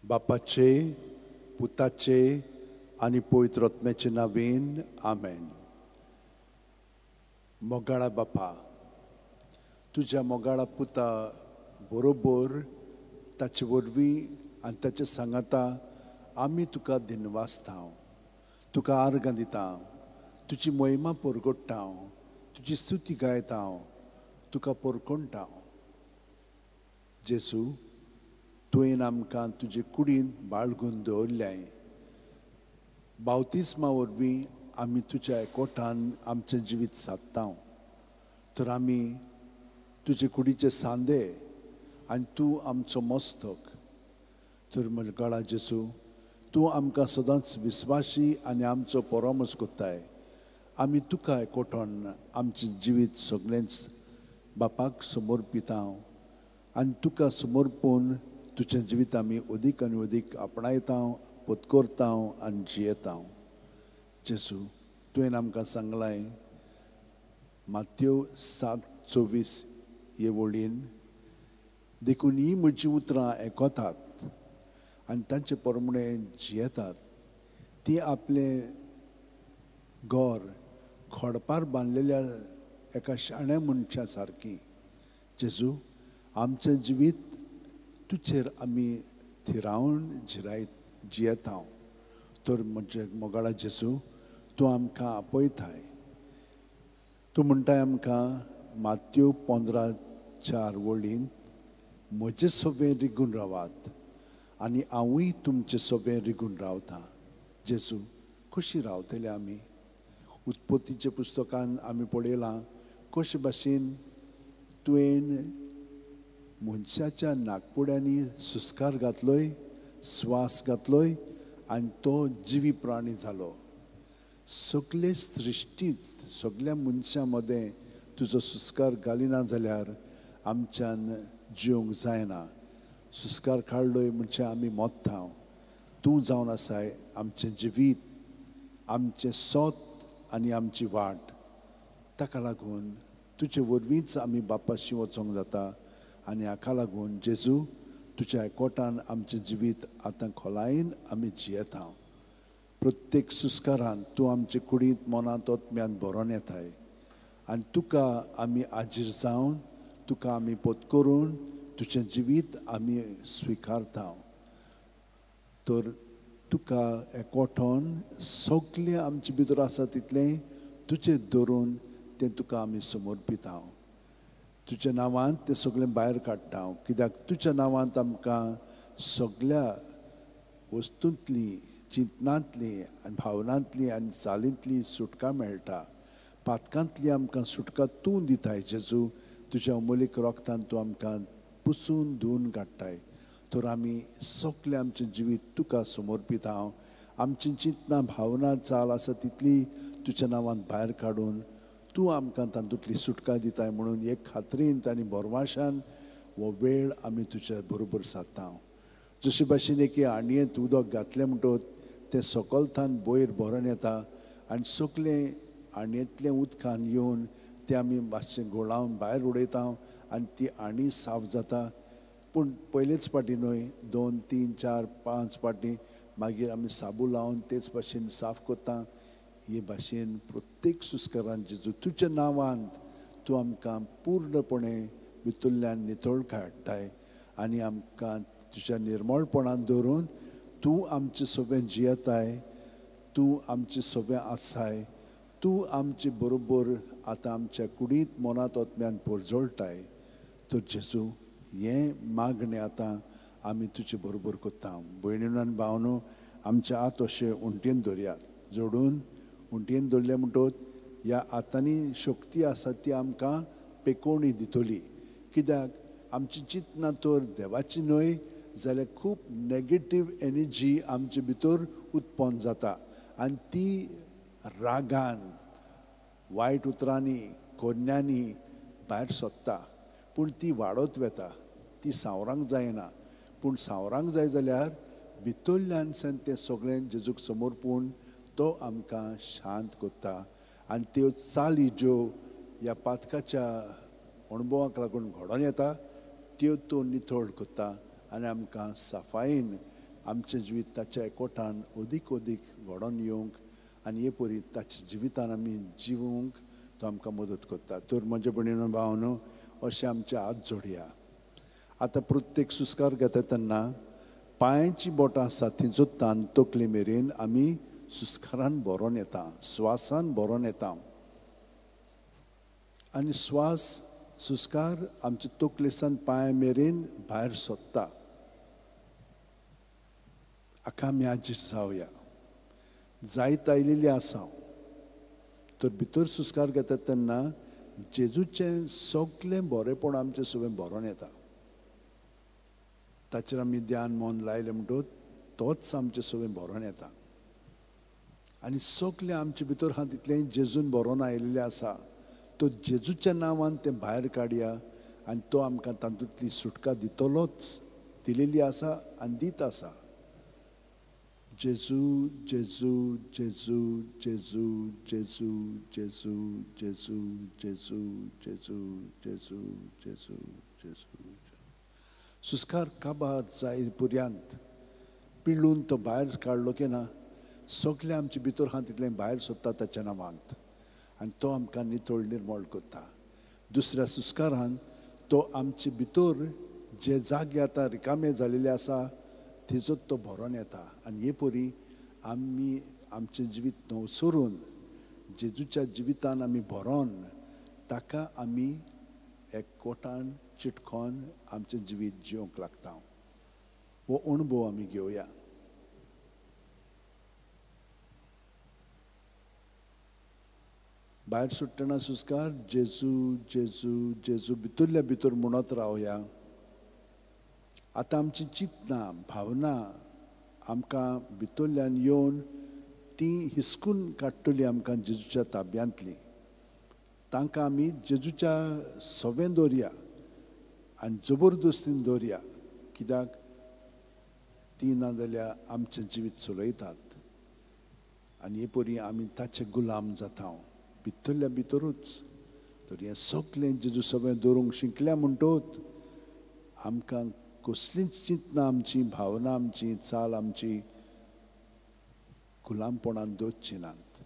बापाचे, पुताचे आनी पवित्र आत्म्याचे नांवान आमेन. मोगाळा बापा, तुज्या मोगाळा पुता बरोबर ताचे वरवीं आनी ताचे सांगाता आमी तुका दिनवासता, तुका आर्गां दिता, तुजी महिमा परगट्टा, तुजी स्तुती गायता, तुका परकोणटा. जेजू, तुवें आमकां तुजे कुडीन बाळगून दवरल्याय. बावतिस्मा वरवीं आमी तुज्या एकवटान आमचें जिवीत सादता. तर आमी तुजे कुडीचे सांदे आनी तूं आमचो मस्तक. तर मोगाळा जेजू, तूं आमकां सदांच विस्वाशी आनी आमचो परामर्श करताय. आमी तुका एकवटान आमचें जिवीत सगळेंच बापाक समर्पिता आनी तुका समर्पून तुजें जिवीत आमी अदीक आनी अदीक आपणायता, पत्करता आनी जियेता. जेजू, तुवें आमकां सांगलाय मात्यो 7:24 हे वळीन, देखून ही म्हजीं उतरां आयकतात आनी तांचे प्रमाणे जियेतात, ती आपलें घर खडपार बांदलेल्या एका शाण्या मनशा सारकी. जेजू, आमचें जिवीत तुजेर आमी थिरावन जियेता. तर म्हजे मोगाळा जेजू, तूं आमकां आपयताय. तूं म्हणटाय आमकां मात्यो 15:4 वळीन, म्हजे सवें रिगून रावात आनी हांवूय तुमचे सवें रिगून रावता. जेजू, कशी रावतले आमी? उत्पत्तीच्या पुस्तकान आमी पळयलां कशे भाशेन तुवें मनशाच्या नागपुड्यांनी सुस्कार घातलोय, स्वास घातलोय आनी तो जिवी प्राणी जालो. सगळे सृश्टींत सगळ्या मनशां मदें तुजो सुस्कार घालिना जाल्यार आमच्यान जिवंक जायना. सुस्कार काडलोय म्हणजे आमी मोत्ता. तूं जावन आसाय आमचें जिवीत, आमचें सोत आनी आमची वाट. ताका लागून तुजे वरवींच आमी बापाशी वचोंक जाता आनी हाका लागून जेजू, तुज्या एकवटान आमचें जिवीत आतां खोलायेन आमी जियेता. प्रत्येक सुस्कारान तूं आमचे कुडींत, मनांत, आत्म्यांत भरोन येताय आनी तुका आमी आजीर जावन, तुका आमी पत्करून तुजें जिवीत आमी स्विकारता. तर तुका एकवटोन सगळें आमचे भितर आसा तितलें तुजें धरून तें तुका आमी समर्पिता. तुज्या नांवांत तें सगळें भायर काडटा, कित्याक तुज्या नांवांत आमकां सगळ्या वस्तूंतली, चिंतनांतली आनी भावनांतली आनी चालींतली सुटका मेळटा. पातकांतली आमकां सुटका तूं दिताय जेजू. तुज्या अमोलीक रोगतान तूं आमकां पुसून धुवन काडटाय. तर आमी सगळें आमचें जिवीत तुका समर्पिता. आमचीं चिंतनां, भावना, चाल आसा तितली तुज्या नांवांत भायर काडून तूं आमकां तातूंतली सुटका दिताय म्हणून एक खात्रीन आनी भरवाशान हो वेळ आमी तुज्या बरोबर सादता. जशे भाशेन एके आणयेंत उदक घातलें म्हणटकच तें सकलथान वयर भरून येता आनी सगळें आणयेंतलें उदकान येवन तें आमी मातशें घोळावन भायर उडयता आनी ती आणी साफ जाता. पूण पयलेच फावटी न्हय, 2, 3, 4, 5 फावटी मागीर आमी साबू लावन तेच भाशेन साफ करता. हे भाशेन प्रत्येक सुस्कारान जेजू, तुज्या नांवांत तूं आमकां पूर्णपणे भितरल्यान नितळ काडटाय आनी आमकां तुज्या निर्मळपणान दवरून तूं आमचे सवें जियेताय, तूं आमचे सवें आसाय, तूं आमचे बरोबर आतां आमच्या कुडींत, मनांत, आत्म्यान परजळटाय. तर जेजू, हें मागणें आतां आमी तुजे बरोबर करता. भयणीन आनी भावनो, आमच्या हात अशे उंटयेन दवरयात, जोडून उंटयेन दवरले म्हणटकच ह्या हातांनी शक्ती आसा ती आमकां पेकोवणी दितली. कित्याक आमची चिंतनां तर देवाची न्हय जाल्यार खूब नेगेटीव एनर्जी आमचे भितर उत्पन्न जाता आनी ती रागान, वायट उतरांनी, कोन्यांनी भायर सोदता. पूण ती वाडत वता, ती सांवरांक जायना. पूण सांवरांक जाय जाल्यार भितरल्यान सान तें सगळें जेजूक समर्पून तो आमकां शांत करता आनी त्यो चाली ज्यो ह्या पातकाच्या अणभवाक लागून घडोवन येता त्यो तो नितळ करता आनी आमकां सफायेन आमचें जिवीत ताच्या एकवटान अदीक अदीक घडोवन येवंक आनी हे परी ताच्या जिवितान आमी जिवूंक तो आमकां मदत करता. तर म्हजे भयणीनो भावनो, अशें आमचे हात जोडया. आतां प्रत्येक सुस्कार घेता तेन्ना पांयाची बोटां आसा थंयचो तान तकले मेरेन आमी सुस्कारान भरोन येता, स्वासान भरोन येता आनी स्वास सुस्कार आमचे तकलेसान पांया मेरेन भायर सोदता. हाका आमी आजीर जावया. जायत आयिल्ली आसा तर भितर सुस्कार घेतात तेन्ना जेजूचें सगळें बरेंपण आमचें सगळें भरोन येता. ताचेर आमी ध्यान मन लायलें म्हणटकच तोच आमचें सगळें भरोन येता आनी सगळें आमचे भितर आहा तितलें जेजून भरोन आयिल्लें आसा. तो जेजूच्या नांवान तें भायर काडया आनी तो आमकां तातूंतली सुटका दितलोच, दिलेली आसा आनी दीत आसा. जेजू जेजू जेजू जेजू जेजू जेजू जेजू जेजू जेजू जेजू जेजू जेजू. सुस्कार काबार जाय पर्यंत पिळून तो भायर काडलो की ना, सगळें आमचे भितर आहा तितलें भायर सोदता ताच्या नांवांत आनी तो आमकां नितळ निर्मळ करता. दुसऱ्या सुस्कारान तो आमचे भितर जे जागे आतां रिकामे जालेले आसा थंयचो तो भरोन येता आनी हे परी आमी आमचें जिवीत नवसरून जेजूच्या जिवितान आमी भरोन ताका आमी एकवटान चिटकोन आमचें जिवीत जिवंक लागता. हो अणभव आमी घेवया. भायर सुट्टना सुस्कार जेजू जेजू जेजू भितरल्या भितर म्हणत रावया. आतां आमची चिंतना भावना आमकां भितरल्यान येवन ती हिसकून काडटली आमकां जेजूच्या ताब्यांतली. तांकां आमी जेजूच्या सवें दवरया आनी जबरदस्तीन दवरया, कित्याक ती ना जाल्यार आमचें जिवीत चलयतात आनी हे परी आमी ताचे गुलाम जाता भितरल्या भितरूच. तर हें सगळें जेजू सवें दवरूंक शिकल्या म्हणटकच आमकां कसलींच चिंतना आमची, भावना आमची, चाल आमची गुलामपणान दवरची नात,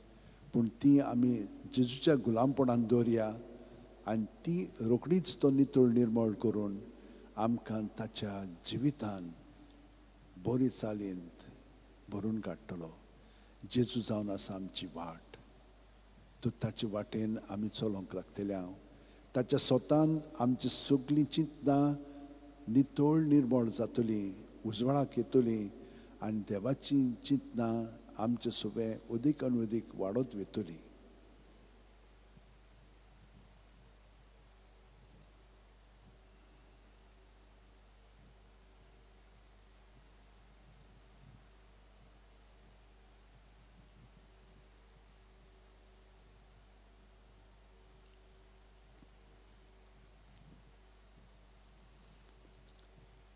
पूण ती आमी जेजूच्या गुलामपणान दवरया आनी ती रोखडीच तो नितळ निर्मळ करून आमकां ताच्या जिवितान बरी चालींत भरून काडटलो. जेजू जावन आसा आमची वाट, तर ताचे वाटेन आमी चलोवंक लागतले. हांव ताच्या स्वतान आमची सगळीं चिंतनां नितळ निर्मळ जातली, उजवाडाक येतली आनी देवाची चिंतनां आमचे सगळें अदीक आनी अदीक वाडत वतली.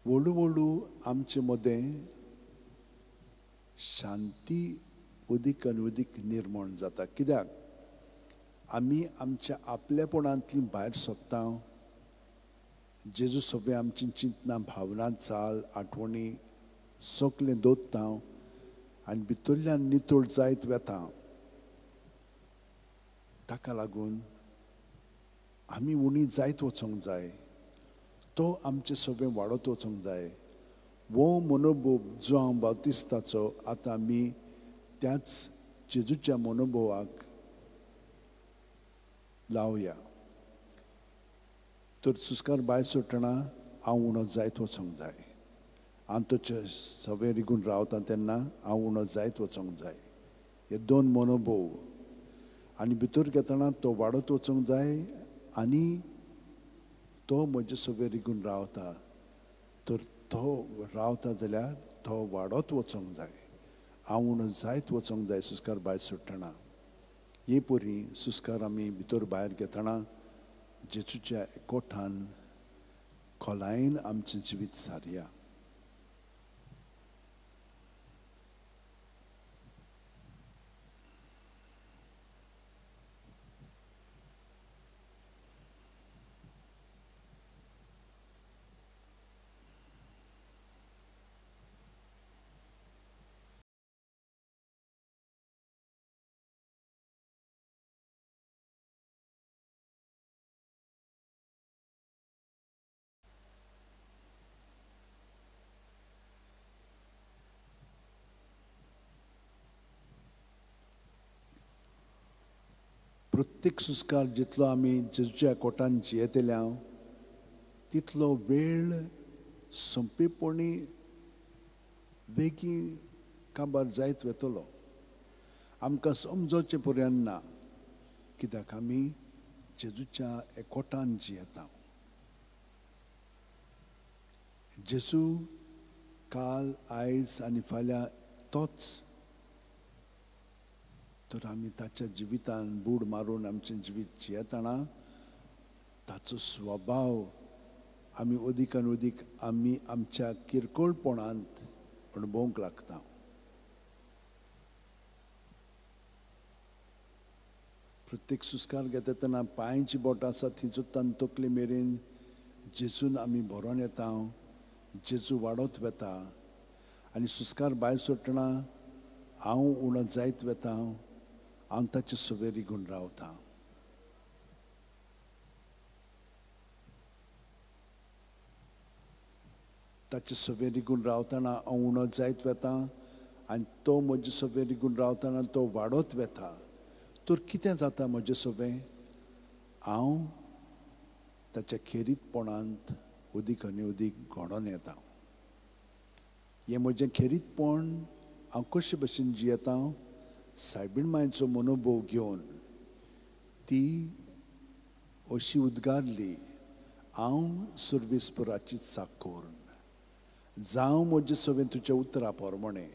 व्हडू व्हडू आमचे मदें शांती अदीक आनी अदीक निर्माण जाता, कित्याक आमी आमच्या आपलेपणांतली भायर सोदता. जेजू सगळें आमची चिंतना भावना चाल आठवणी सगळें दवरता आनी भितरल्यान नितळ जायत वता. ताका लागून आमी उणी जायत वचोंक जाय, तो आमचें सगळें वाडत वचोंक जाय. वो मनोभोव जो हांव बाप्तिस्ताचो आतां आमी त्याच जेजूच्या मनोभोवाक लावया. तर सुस्कार भायर सोडटना हांव उणो जायत वचोंक जाय, हांव ताचे सगळें रिगून रावता तेन्ना हांव उणो जायत वचोंक जाय. हे दोन मनोभोव आनी भितर घेतना तो वाडत वचोंक जाय आनी तो म्हजे सगळें रिगून रावता, तर तो रावता जाल्यार तो वाडत वचोंक जाय, हांव उणो जायत वचोंक जाय सुस्कार भायर सोडटना. हे परी सुस्कार आमी भितर भायर घेतना जेजूच्या एकवटान खोलायेन आमचें जिवीत सारया. प्रत्येक सुस्कार जितलो आमी जेजूच्या कोटान जियेतले हांव तितलो वेळ सोंपेपणी वेगीं काबार जायत वतलो. आमकां समजोचें पर्यंत ना, कित्याक आमी जेजूच्या एकवटान जियेता. जेजू काल, आयज आनी फाल्यां तोच, तर आमी ताच्या जिवितान बूड मारून आमचें जिवीत जियेतना ताचो स्वभाव आमी अदीक आनी अदीक आमी आमच्या किरकोळपणांत अणभवंक लागता. प्रत्येक सुस्कार घेता तेन्ना पांयची बोटां आसा थंयच्यान तकली मेरेन जेजून आमी भरोन येता, जेजू वाडत वता आनी सुस्कार भायर सोडटना हांव उणो जायत वता, हांव ताचे सवे रिगून रावता. ताचे सवे रिगून रावतना हांव उणो जायत वता आनी तो म्हजे सवे रिगून रावतना तो वाडत वता. तर कितें जाता म्हजें सवें, हांव ताच्या खेरीतपणांत अदीक आनी अदीक घडोवन येता. हें म्हजें खेरीतपण हांव कशे भशेन जियेता, सायबीण मांयचो मनोभोव घेवन ती अशी उद्गारली, हांव सर्वेस्पराची चाकोर, जावं म्हजें सवें तुज्या उतरा प्रमाणें.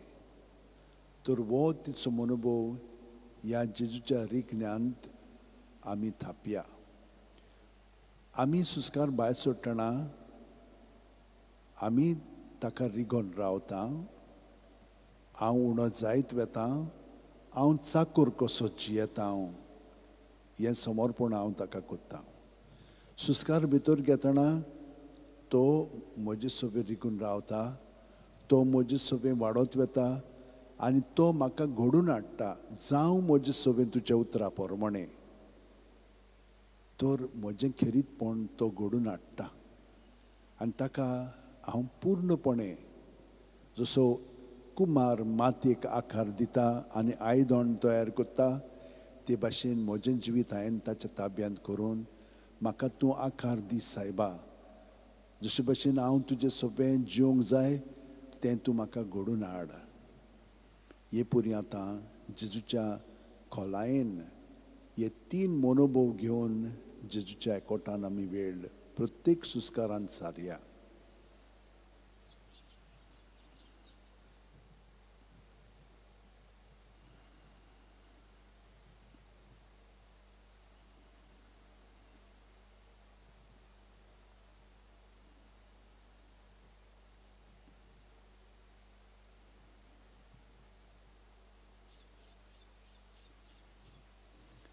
तर हो तिचो मनोभोव ह्या जेजूच्या रिगण्यांत आमी थापया. आमी सुस्कार भायर सोडटना आमी ताका रिगोन रावता, हांव उणो जायत वता, हांव चाकूर कसो जियेता हें समर्पण हांव ताका करता. सुस्कार भितर घेतना तो म्हजे सवें रिगून रावता, तो म्हजे सवें वाडत वता आनी तो म्हाका घडून हाडटा, जावं म्हजें सवें तुज्या उतरा प्रमाणें. तर म्हजें खेरीतपण तो घडून हाडटा आनी ताका हांव पूर्णपणे, जसो कुमार मातयेक आकार दिता आनी आयदण तयार करता ते भाशेन म्हजें जिवीत हांवें ताच्या ताब्यांत करून म्हाका तूं आकार दी सायबा, जशे भाशेन हांव तुजें सवें जिवंक जाय तें तूं म्हाका घडून हाड. हे पुरी आतां जेजूच्या खोलायेन हे तीन मनोभोव घेवन जेजूच्या एकवटान आमी वेळ प्रत्येक सुस्कारान सारया.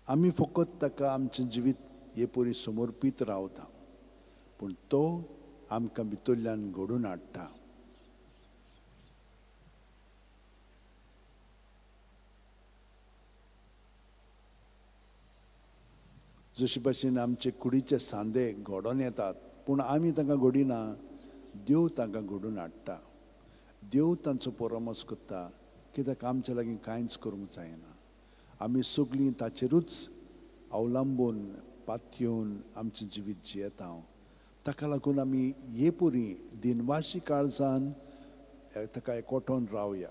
आमी फकत ताका आमचें जिवीत हे परी समर्पीत रावता, पूण तो आमकां भितरल्यान घडोवन हाडटा. जशे भाशेन आमचे कुडीचे सांदे घडोवन येतात, पूण आमी तांकां घडिना, देव तांकां घडोवन हाडटा. देव तांचो परामर्श करता, कित्याक आमच्या लागीं कांयच करूंक जायना. आमी सगळीं ताचेरूच अवलंबून पातयेवन आमचें जिवीत जियेता. ताका लागून आमी हे पुरी दिनवाशी काळजान ताका एकवटोन रावया.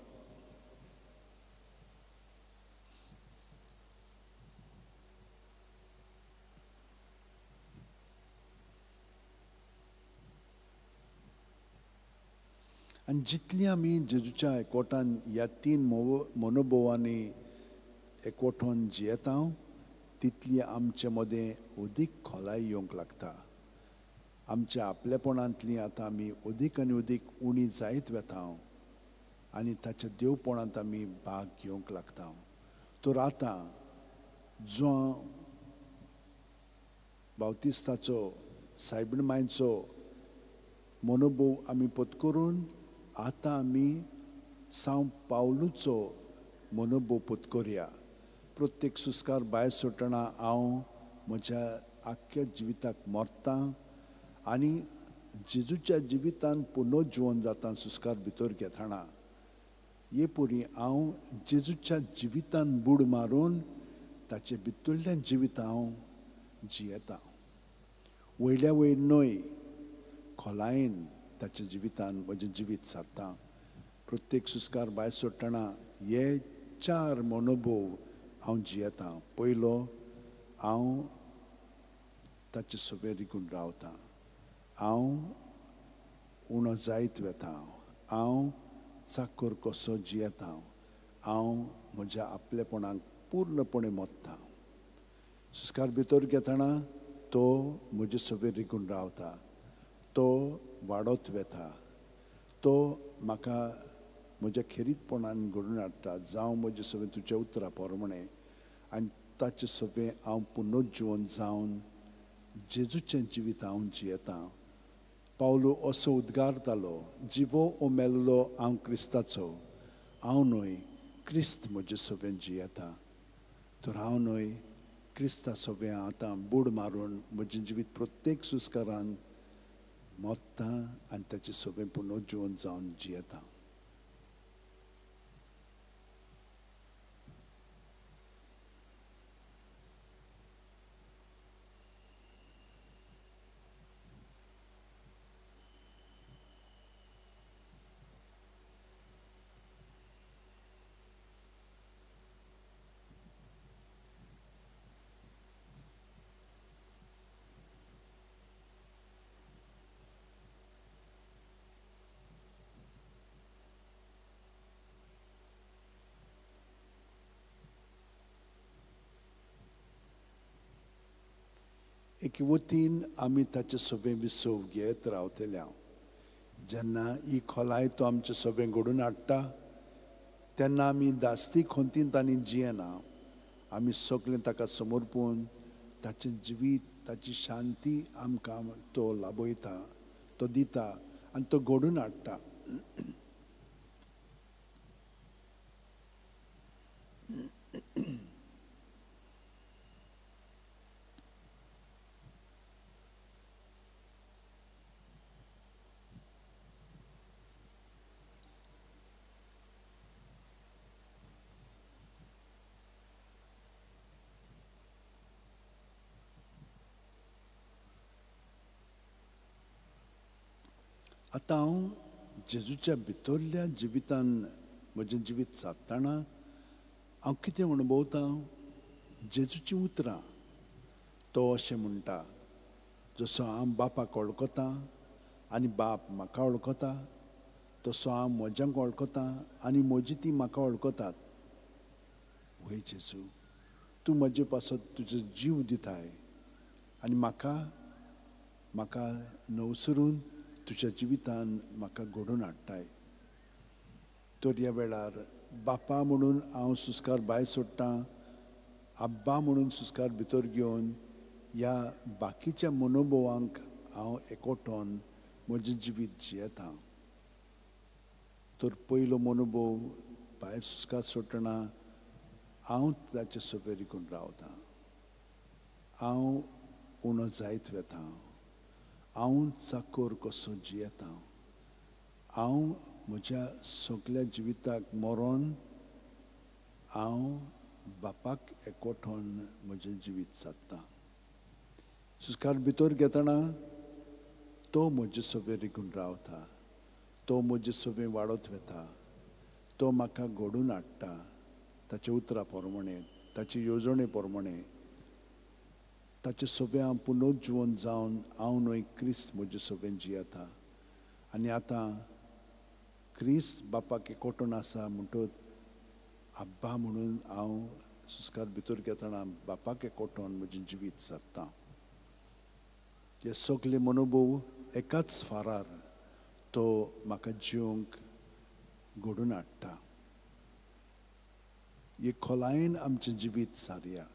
आनी जितली आमी जेजूच्या एकवटान ह्या तीन मनोभोवांनी एकवटोन जियेता तितली आमचे मदें अदीक खोलाय येवंक लागता. आमच्या आपलेपणांतली आतां आमी अदीक आनी अदीक उणी जायत वता आनी ताच्या देवपणांत आमी भाग घेवंक लागता. तर आतां जो बावतिस्ताचो, सायबीण मांयचो मनोभोव आमी पत्करून आतां आमी सांव पावलूचो मनोभोव पत्करया. प्रत्येक सुस्कार भायर सोडटना हांव म्हज्या आख्ख्या जिविताक मरता आनी जेजूच्या जिवितान पुनर्जिवन जाता सुस्कार भितर घेतना. हे परी हांव जेजूच्या जिवितान बूड मारून ताचे भितरल्यान जिवीत हांव जियेता. वयल्या वयर न्हय, खोलायेन ताच्या जिवितान म्हजें जिवीत सारता. प्रत्येक सुस्कार भायर सोडटना हे चार मनोभोव हांव जियेता. पयलो, हांव ताचे सवें रिगून रावता, हांव उणो जायत वता, हांव चाकर कसो जियेता, हांव म्हज्या आपलेपणाक पूर्णपणे मोत्ता. सुस्कार भितर घेतना तो म्हजे सवें रिगून रावता, तो वाडत वता, तो म्हाका म्हज्या खेरीतपणान घडून हाडटा. जावं म्हजे सवें तुज्या उतरा प्रमाणें, आनी ताचे सवें हांव पुनर्जिवन जावन जेजूचें जिवीत हांव जियेता. पावलो असो उद्गारतालो, जिवो ओ मेल्लो हांव क्रिस्ताचो, हांव न्हय क्रिस्त म्हजे सवें जियेता. तर हांव न्हय क्रिस्ता सवें आतां बूड मारून म्हजें जिवीत प्रत्येक सुस्कारान मोत्ता आनी ताचे सवें पुनर्जिवन जावन जियेता. एके वतीन आमी ताचे सवें विसव घेत रावतले. जेन्ना ही खोलाय तो आमचे सवें घडून हाडटा तेन्ना आमी दास्ती खंतीन आनी जियेना. आमी सगळें ताका समर्पून ताचें जिवीत, ताची शांती आमकां तो लाभयता, तो दिता आनी तो घडून हाडटा. आतां हांव जेजूच्या भितरल्या जिवितान म्हजें जिवीत सादतना हांव कितें अणभवता? जेजूचीं उतरां. तो अशें म्हणटा, जसो हांव बापाक वळखता आनी बाप म्हाका वळखता, तसो हांव म्हज्यांक वळखता आनी म्हजी ती म्हाका वळखतात. वय जेजू, तूं म्हजे पासत तुजो जीव दिताय आनी म्हाका म्हाका नवसरून तुज्या जिवितान म्हाका घडोवन हाडटाय. तर ह्या वेळार बापा म्हणून हांव सुस्कार भायर सोडटां, आब्बा म्हणून सुस्कार भितर घेवन ह्या बाकीच्या मनोभवांक हांव एकवटोन म्हजें जिवीत जियेता. तर पयलो मनोभव भायर सुस्कार सोडटना हांव ताचे सवें रिगून रावता, हांव उणो जायत वता, हांव चाकर कसो जियेता, हांव म्हज्या सगल्या जिविताक मरोन हांव बापाक एकवटोन म्हजें जिवीत सादता. सुस्कार भितर घेतना तो म्हजे सवें रिगून रावता, तो म्हजे सवें वाडत वता, तो म्हाका घडून हाडटा ताच्या उतरा प्रमाणें, ताचे येवजणे प्रमाणें. ताचे सवें हांव पुनर्जिवन जावन हांव न्हय क्रिस्त म्हजे सवें जियेता. आनी आतां क्रिस्त बापाक एकवटून आसा म्हणटच आब्बा म्हणून हांव सुस्कार भितर घेतना बापाक एकवटून म्हजें जिवीत सादता. हे सगळे मनोभव एकाच फारार तो म्हाका जिवंक घडून हाडटा. हे खोलायेन आमचें जिवीत सारया.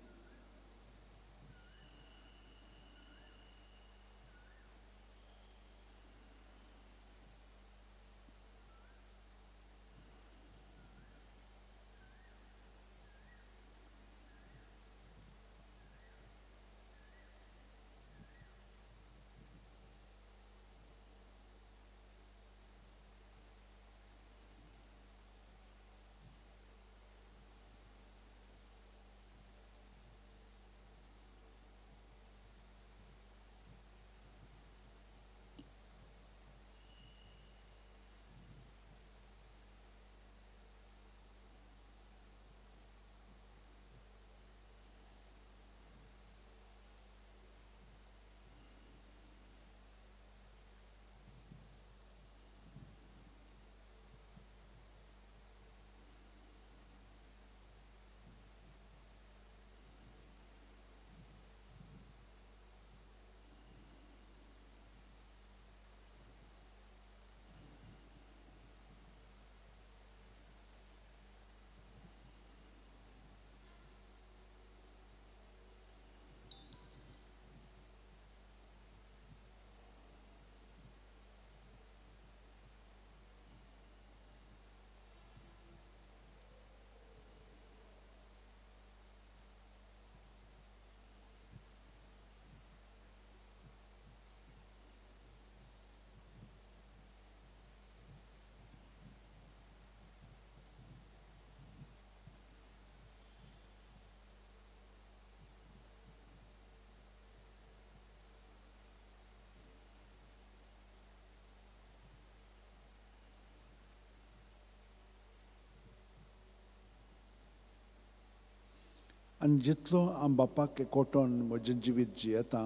आनी जितलो हांव बापाक एकवटून म्हजें जिवीत जियेता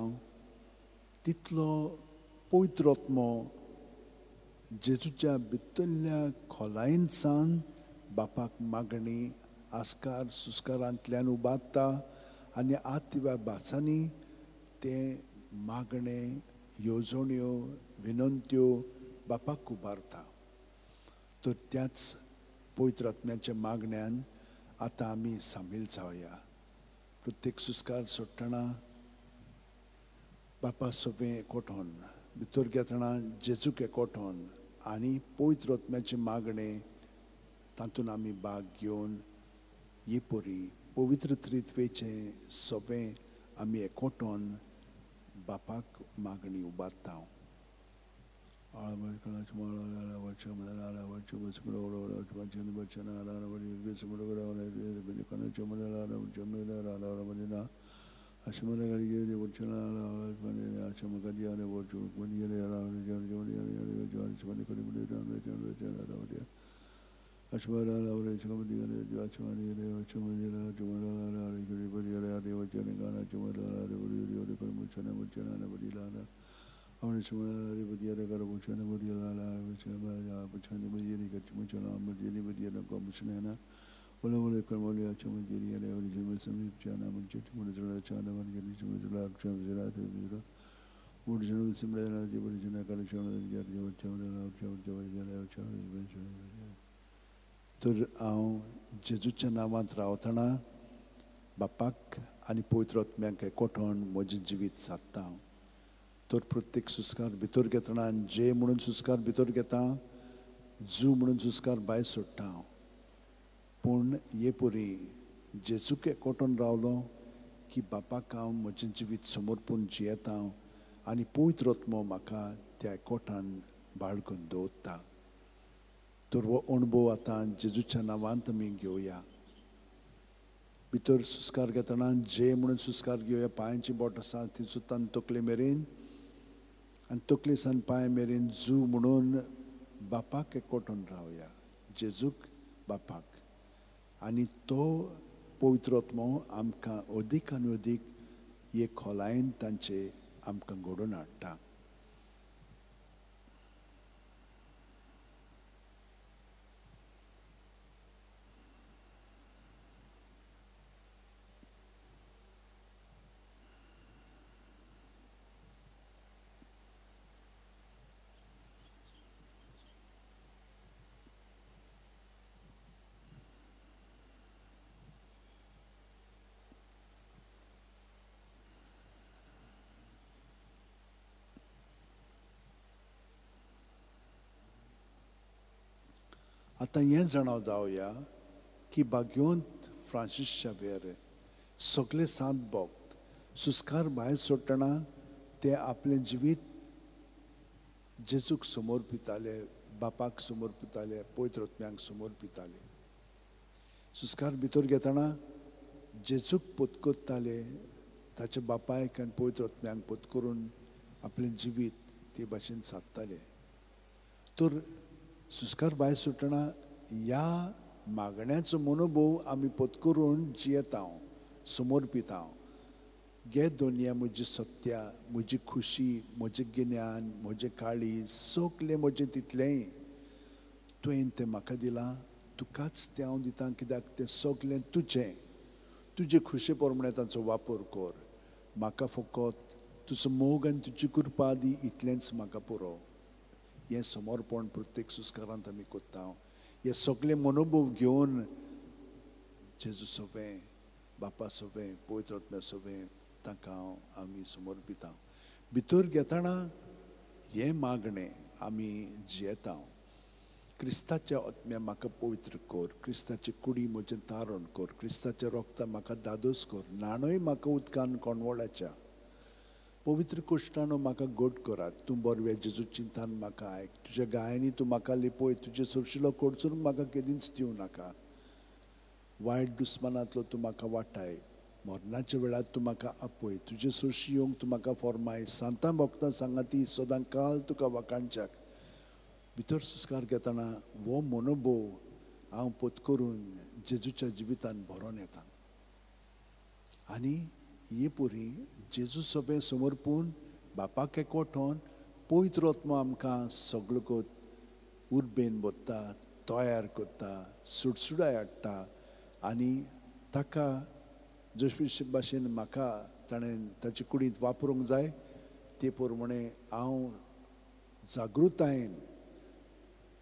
तितलो पवित्र आत्मो जेजूच्या भितरल्या खोलायेन सावन बापाक मागणी आस्कार सुस्कारांतल्यान उबारता आनी आतिव्या भासांनी तें मागणे येवजण्यो विनंत्यो बापाक उबारता. तर त्याच पवित्र आत्म्याच्या मागण्यान आतां आमी सामील जावया. प्रत्येक सुस्कार सोडटना बापा सवें एकवटून, भितर घेतना जेजूक एकवटून आनी पवित्र आत्म्याचें मागणें तातूंत आमी भाग घेवन ही परी पवित्र त्रित्वेचें सवें आमी एकवटून बापाक मागणी उबारता. तर हांव जेजूच्या नांवांत रावतना बापाक आनी पवित्र आत्म्याक एकवटून म्हजें जिवीत सादता. तर प्रत्येक सुस्कार भितर घेतना जे म्हणून सुस्कार भितर घेता, जू म्हणून सुस्कार भायर सोडटा. पूण हे परी जेजूक एकवटून रावलो की बापाक हांव म्हजें जिवीत समर्पून जियेता आनी पवित्र आत्मो म्हाका त्या एकवटान बाळगून दवरता. तर हो अणभव आतां जेजूच्या नांवांत आमी घेवया. भितर सुस्कार घेतना जे म्हणून सुस्कार घेवया. पांयांची बोट आसा ती सुद्दां तकले मेरेन आनी तकले सान पांय मेरेन जू म्हणून बापाक एकवटून रावया, जेजूक बापाक. आनी तो पवित्र आत्मो आमकां अदीक आनी अदीक हे खोलायेन तांचे आमकां घडोवन हाडटा. आतां हें जाणा जावया की भाग्यवंत फ्रांसीस शावेर सगळे सांत भक्त सुस्कार भायर सोडटना ते आपलें जिवीत जेजूक समर्पिताले, बापाक समर्पिताले, पवित्र आत्म्यांक समर्पिताले. सुस्कार भितर घेतना जेजूक पत्करताले, ताच्या बापायक आनी पवित्र आत्म्यांक पत्करून आपलें जिवीत ते भाशेन सादताले. तर सुस्कार भायर सुटना ह्या मागण्याचो मनोभोव आमी पत्करून जियेता, समर्पिता. गे दोनया म्हजी सत्या, म्हजी खुशी, म्हजें गिन्यान, म्हजें काळीज, सगलें म्हजें तितलेंय तुवें तें म्हाका दिलां, तुकाच तें हांव दितां, कित्याक तें सगलें तुजें. तुजे खुशे प्रमाणे तांचो वापर कर. म्हाका फकत तुजो मोग आनी तुजी कृपा दी, इतलेंच म्हाका पुरो. हें समर्पण प्रत्येक सुस्कारांत आमी करता. हे सगळे मनोभोव घेवन जेजू सवें, बापा सवें, पवित्र आत्म्या सवें तांकां हांव आमी समर्पिता. भितर घेतना हें मागणें आमी जियेता. क्रिस्ताच्या आत्म्या म्हाका पवित्र कर, क्रिस्ताची कुडी म्हजें तारण कर, क्रिस्ताच्या रोगता म्हाका दादोस कर, न्हाणय म्हाका उदकान कोणवळाच्या, पवित्र कुश्टानो म्हाका गोड करात. तूं बरवे जेजू चिंतान म्हाका आयक, तुज्या गायांनी तूं म्हाका लिपय, तुजे सुरशिलो कोडसून म्हाका केदींच दिवं नाका. वायट दुस्मानांतलो तूं म्हाका वाटाय, मरणाच्या वेळार तूं म्हाका आपय, तुजे सुरशी येवंक तूं म्हाका फॉर्माय. सांतां भक्तां सांगाती सदां काल तुका वाखाणच्याक. भितर संस्कार घेतना हो मनोभोव हांव पत्करून जेजूच्या जिवितान भरोन येता. आनी हे पुरी जेजू सगळें समर्पून बापाक एकवटोन पवित्र आत्मो आमकां सगळो उर्बेन भरता, तयार करता, सुडसुडाय हाडटा आनी ताका जशे भाशेन म्हाका ताणें ताचे कुडींत वापरूंक जाय ते प्रमाणे हांव जागृतायेन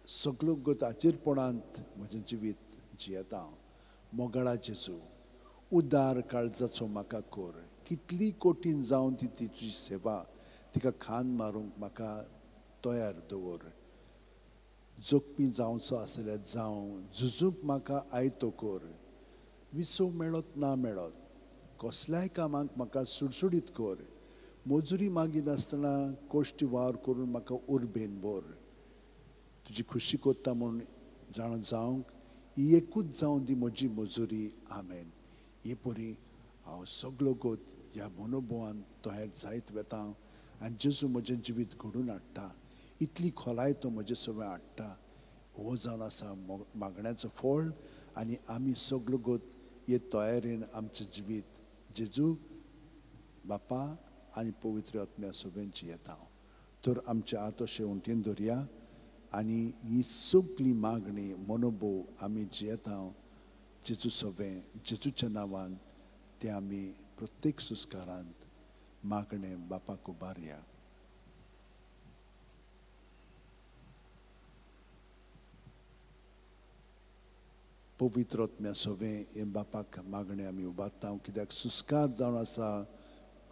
सगळो गत आचेरपणांत म्हजें जिवीत जियेता. मोगाळा जेजू, उदार काळजाचो म्हाका कर, कितली कठीण जावन ती तुजी सेवा तिका खान मारूंक म्हाका तयार दवर. जोखमी जावचो आसल्यार जावं, झुजूंक म्हाका आयतो कर, विसव मेळत ना मेळत कसल्याय कामाक म्हाका सुडसुडीत कर, मजुरी मागिनासतना कश्टी वावर करून म्हाका उर्बेन भर. तुजी खुशी करता म्हूण जाणा जावंक ही एकूच जावन दी म्हजी मजुरी. आमेन. हे परी हांव सगलो गोत ह्या मनोभवान तयार जायत वेता आनी जेजू म्हजें जिवीत घडून हाडटा. इतली खोलाय तो म्हजें सगळें हाडटा. हो जावन आसा मागण्याचो फळ आनी आमी सगलो गोत हे तयारेन आमचें जिवीत जेजू बापा आनी पवित्र आत्म्या सगळ्यांची जियेता. तर आमचे हात अशें उंटेन धरया आनी ही सगळी मागणी मनोभव आमी जियेता जेजू सगळें जेजूच्या नांवान ते आमी प्रत्येक सुस्कारांत मागणे बापाक उबारया. पवित्र आत्म्या सगळें हे बापाक मागणे आमी उबारता, कित्याक सुस्कार जावन आसा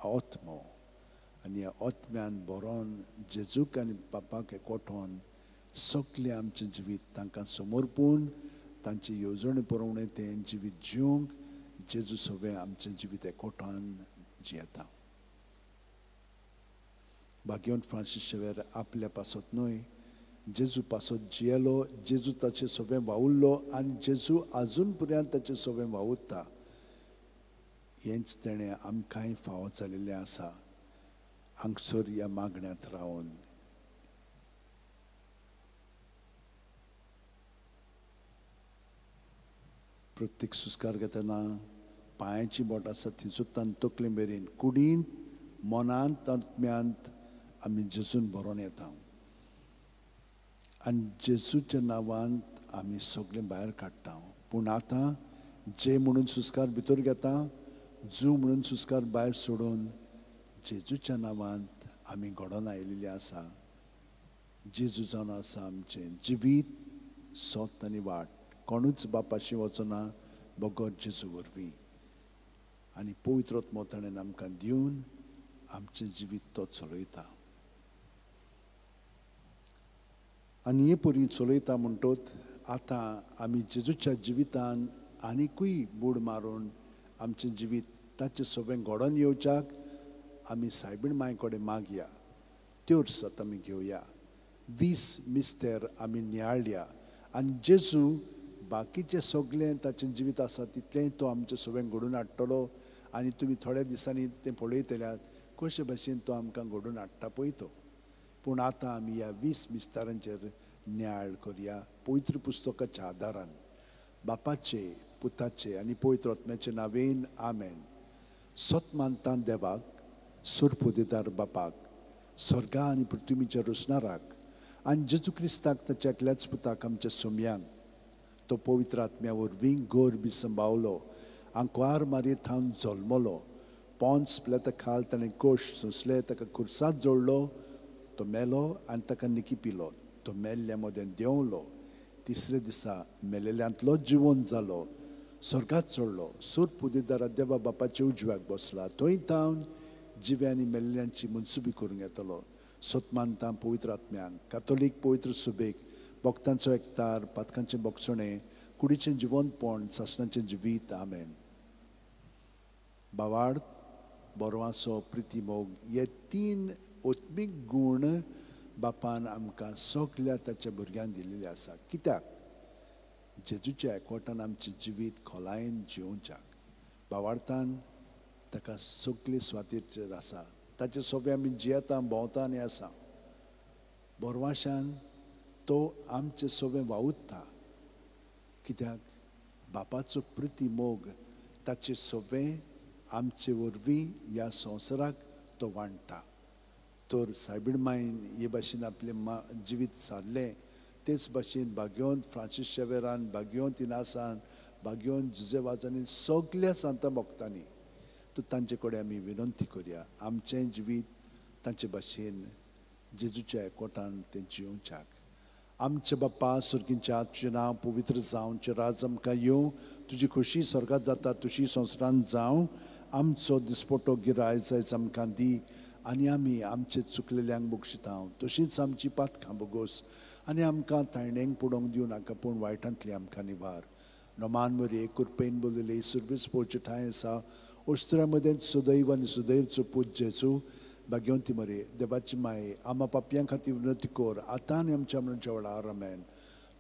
आत्मो आनी ह्या आत्म्यान बरोवन जेजूक आनी बापाक एकवटोवन सगळें आमचें जिवीत तांकां समर्पून तांची येवजणे प्रमाणे तें जिवीत जिवंक जेजू सगळें आमचें जिवीत एकवटान जियेता. भाग्यवंत फ्रांसीस शेवेर आपल्या पासत न्हय जेजू पासत जियेलो, जेजू ताचें सगळें वावुरलो आनी जेजू आजून पर्यंत ताचें सगळें वावुरता. हेंच तेणें आमकांय फावो जाल्लें आसा हांगसर ह्या मागण्यांत रावन. प्रत्येक सुस्कार घेतना पांयाची बोट आसा थंयसर तकले मेरेन कुडींत मनांत आत्म्यांत आमी जेजून भरोन येता आनी जेजूच्या नांवान आमी सगळें भायर काडटा. पूण आतां जे म्हणून सुस्कार भितर घेता, जू म्हणून सुस्कार भायर सोडून जेजूच्या नांवांत आमी घडोवन आयिल्ले आसा. जेजू जावन आसा आमचें जिवीत, सत आनी वाट. कोणूच बापाशी वचना बगर जेजू वरवीं. आनी पवित्र आत्मो ताणें आमकां दिवन आमचें जिवीत तो चलयता. आनी हे परी चलयता म्हणटोत आतां आमी जेजूच्या जिवितान आनिकूय बूड मारून आमचें जिवीत ताचें सगळें घडोवन येवच्याक आमी सायबीण मांय कडेन मागया. त्यो सत आमी घेवया. 20 मिस्तेर आमी नियाळया आनी जेजू बाकीचें सगळें ताचें जिवीत आसा तितलेंय तो आमचें सगळें घडोवन हाडटलो. आनी तुमी थोड्या दिसांनी तें पळयतल्यात कशे भाशेन तो आमकां घडोवन हाडटा पळय तो. पूण आतां आमी ह्या 20 मिस्तारांचेर नियाळ करया पवित्र पुस्तकाच्या आदारान. बापाचे, पुताचे आनी पवित्र आत्म्याचे नांवेन आमेन. सत मानता देवाक, सुरपुदेदार बापाक, स्वर्गा आनी पृथ्वीच्या रचणाराक आनी जेजू क्रिस्ताक ताच्या एकल्याच पुताक आमच्या सोम्यांक, तो पवित्र आत्म्या वरवीं गर्भ संभावलो, आंकवार मारये थावन जल्मलो, पोन्स पिलाता खाल ताणें कश्ट सोंसले, ताका खुर्सांत जोडलो, तो मेलो आनी ताका निकी पिलो, तो मेल्ल्या मदें देंवलो, तिसरे दिसा मेलेल्यांतलो जिवन जालो, स्वर्गात चडलो, सुरपुदेदारा देवा बापाच्या उजव्याक बसला, थंय थावन जिव्या आनी मेल्ल्यांची मनसुबी करूंक येतलो. सत मानता पवित्र आत्म्यांक, कातोलीक पवित्र सुबेक, भक्तांचो एकतार, पातकांचें बोगसणें, कुडीचें जिवनपण, सासणाचें जिवीत. आमेन. बावाड, बरवासो, प्रिती, मोग हे 3 आत्मीक गूण बापान आमकां सगल्या ताच्या भुरग्यांक दिल्ले आसा. कित्याक? जेजूच्या एकवटान आमचें जिवीत खोलायेन जिवच्याक. बावार्थान ताका सगळे स्वातीचेर आसा, ताचे सोबे आमी जियेता, भोंवता आनी आसा. बोरवाशान तो आमचे सोबे वावुरता, कित्याक बापाचो प्रिती मोग ताचे सोबे आमचे वरवीं ह्या संवसाराक तो वांट्टा. तर सायबीण मायन हे भाशेन आपलें जिवीत सारलें, तेच भाशेन भाग्योंत फ्रांसीस शेवेरान, भाग्योंत इनासान, भाग्योंत जुजे वाजांनी, सगल्या सांता भक्तांनी. तर तांचे कडेन आमी विनंती करया आमचें जिवीत तांचे भाशेन जेजूच्या एकवटान तें जियोवच्याक. आमचे बाप्पा सुर्गींच्या, तुजें नांव पवित्र जावं, तुजें राज आमकां येवं, तुजी खोशी स्वर्गात जाता तशी संवसारांत जावं. आमचो दिसपटो गिराय जायच आमकां दी आनी आमी आमचे चुकलेल्यांक बक्षिता तशींच आमची पातकां बोगोस आनी आमकां तायणेंक पडोवंक दिवं नाका पूण वायटांतली आमकां निवार. नमान मरये कृपेन बोलिले सुर्वीस पोवचे ठांय आसा ओस्त्र्या मदें सुदैव आनी सुदैवचो पूत जेजू. भाग्यवंती मरे देवाची माये आमा पापयां खातीर विनंती कर आतां आनी आमच्या मरणाच्या वेळार. आमेन.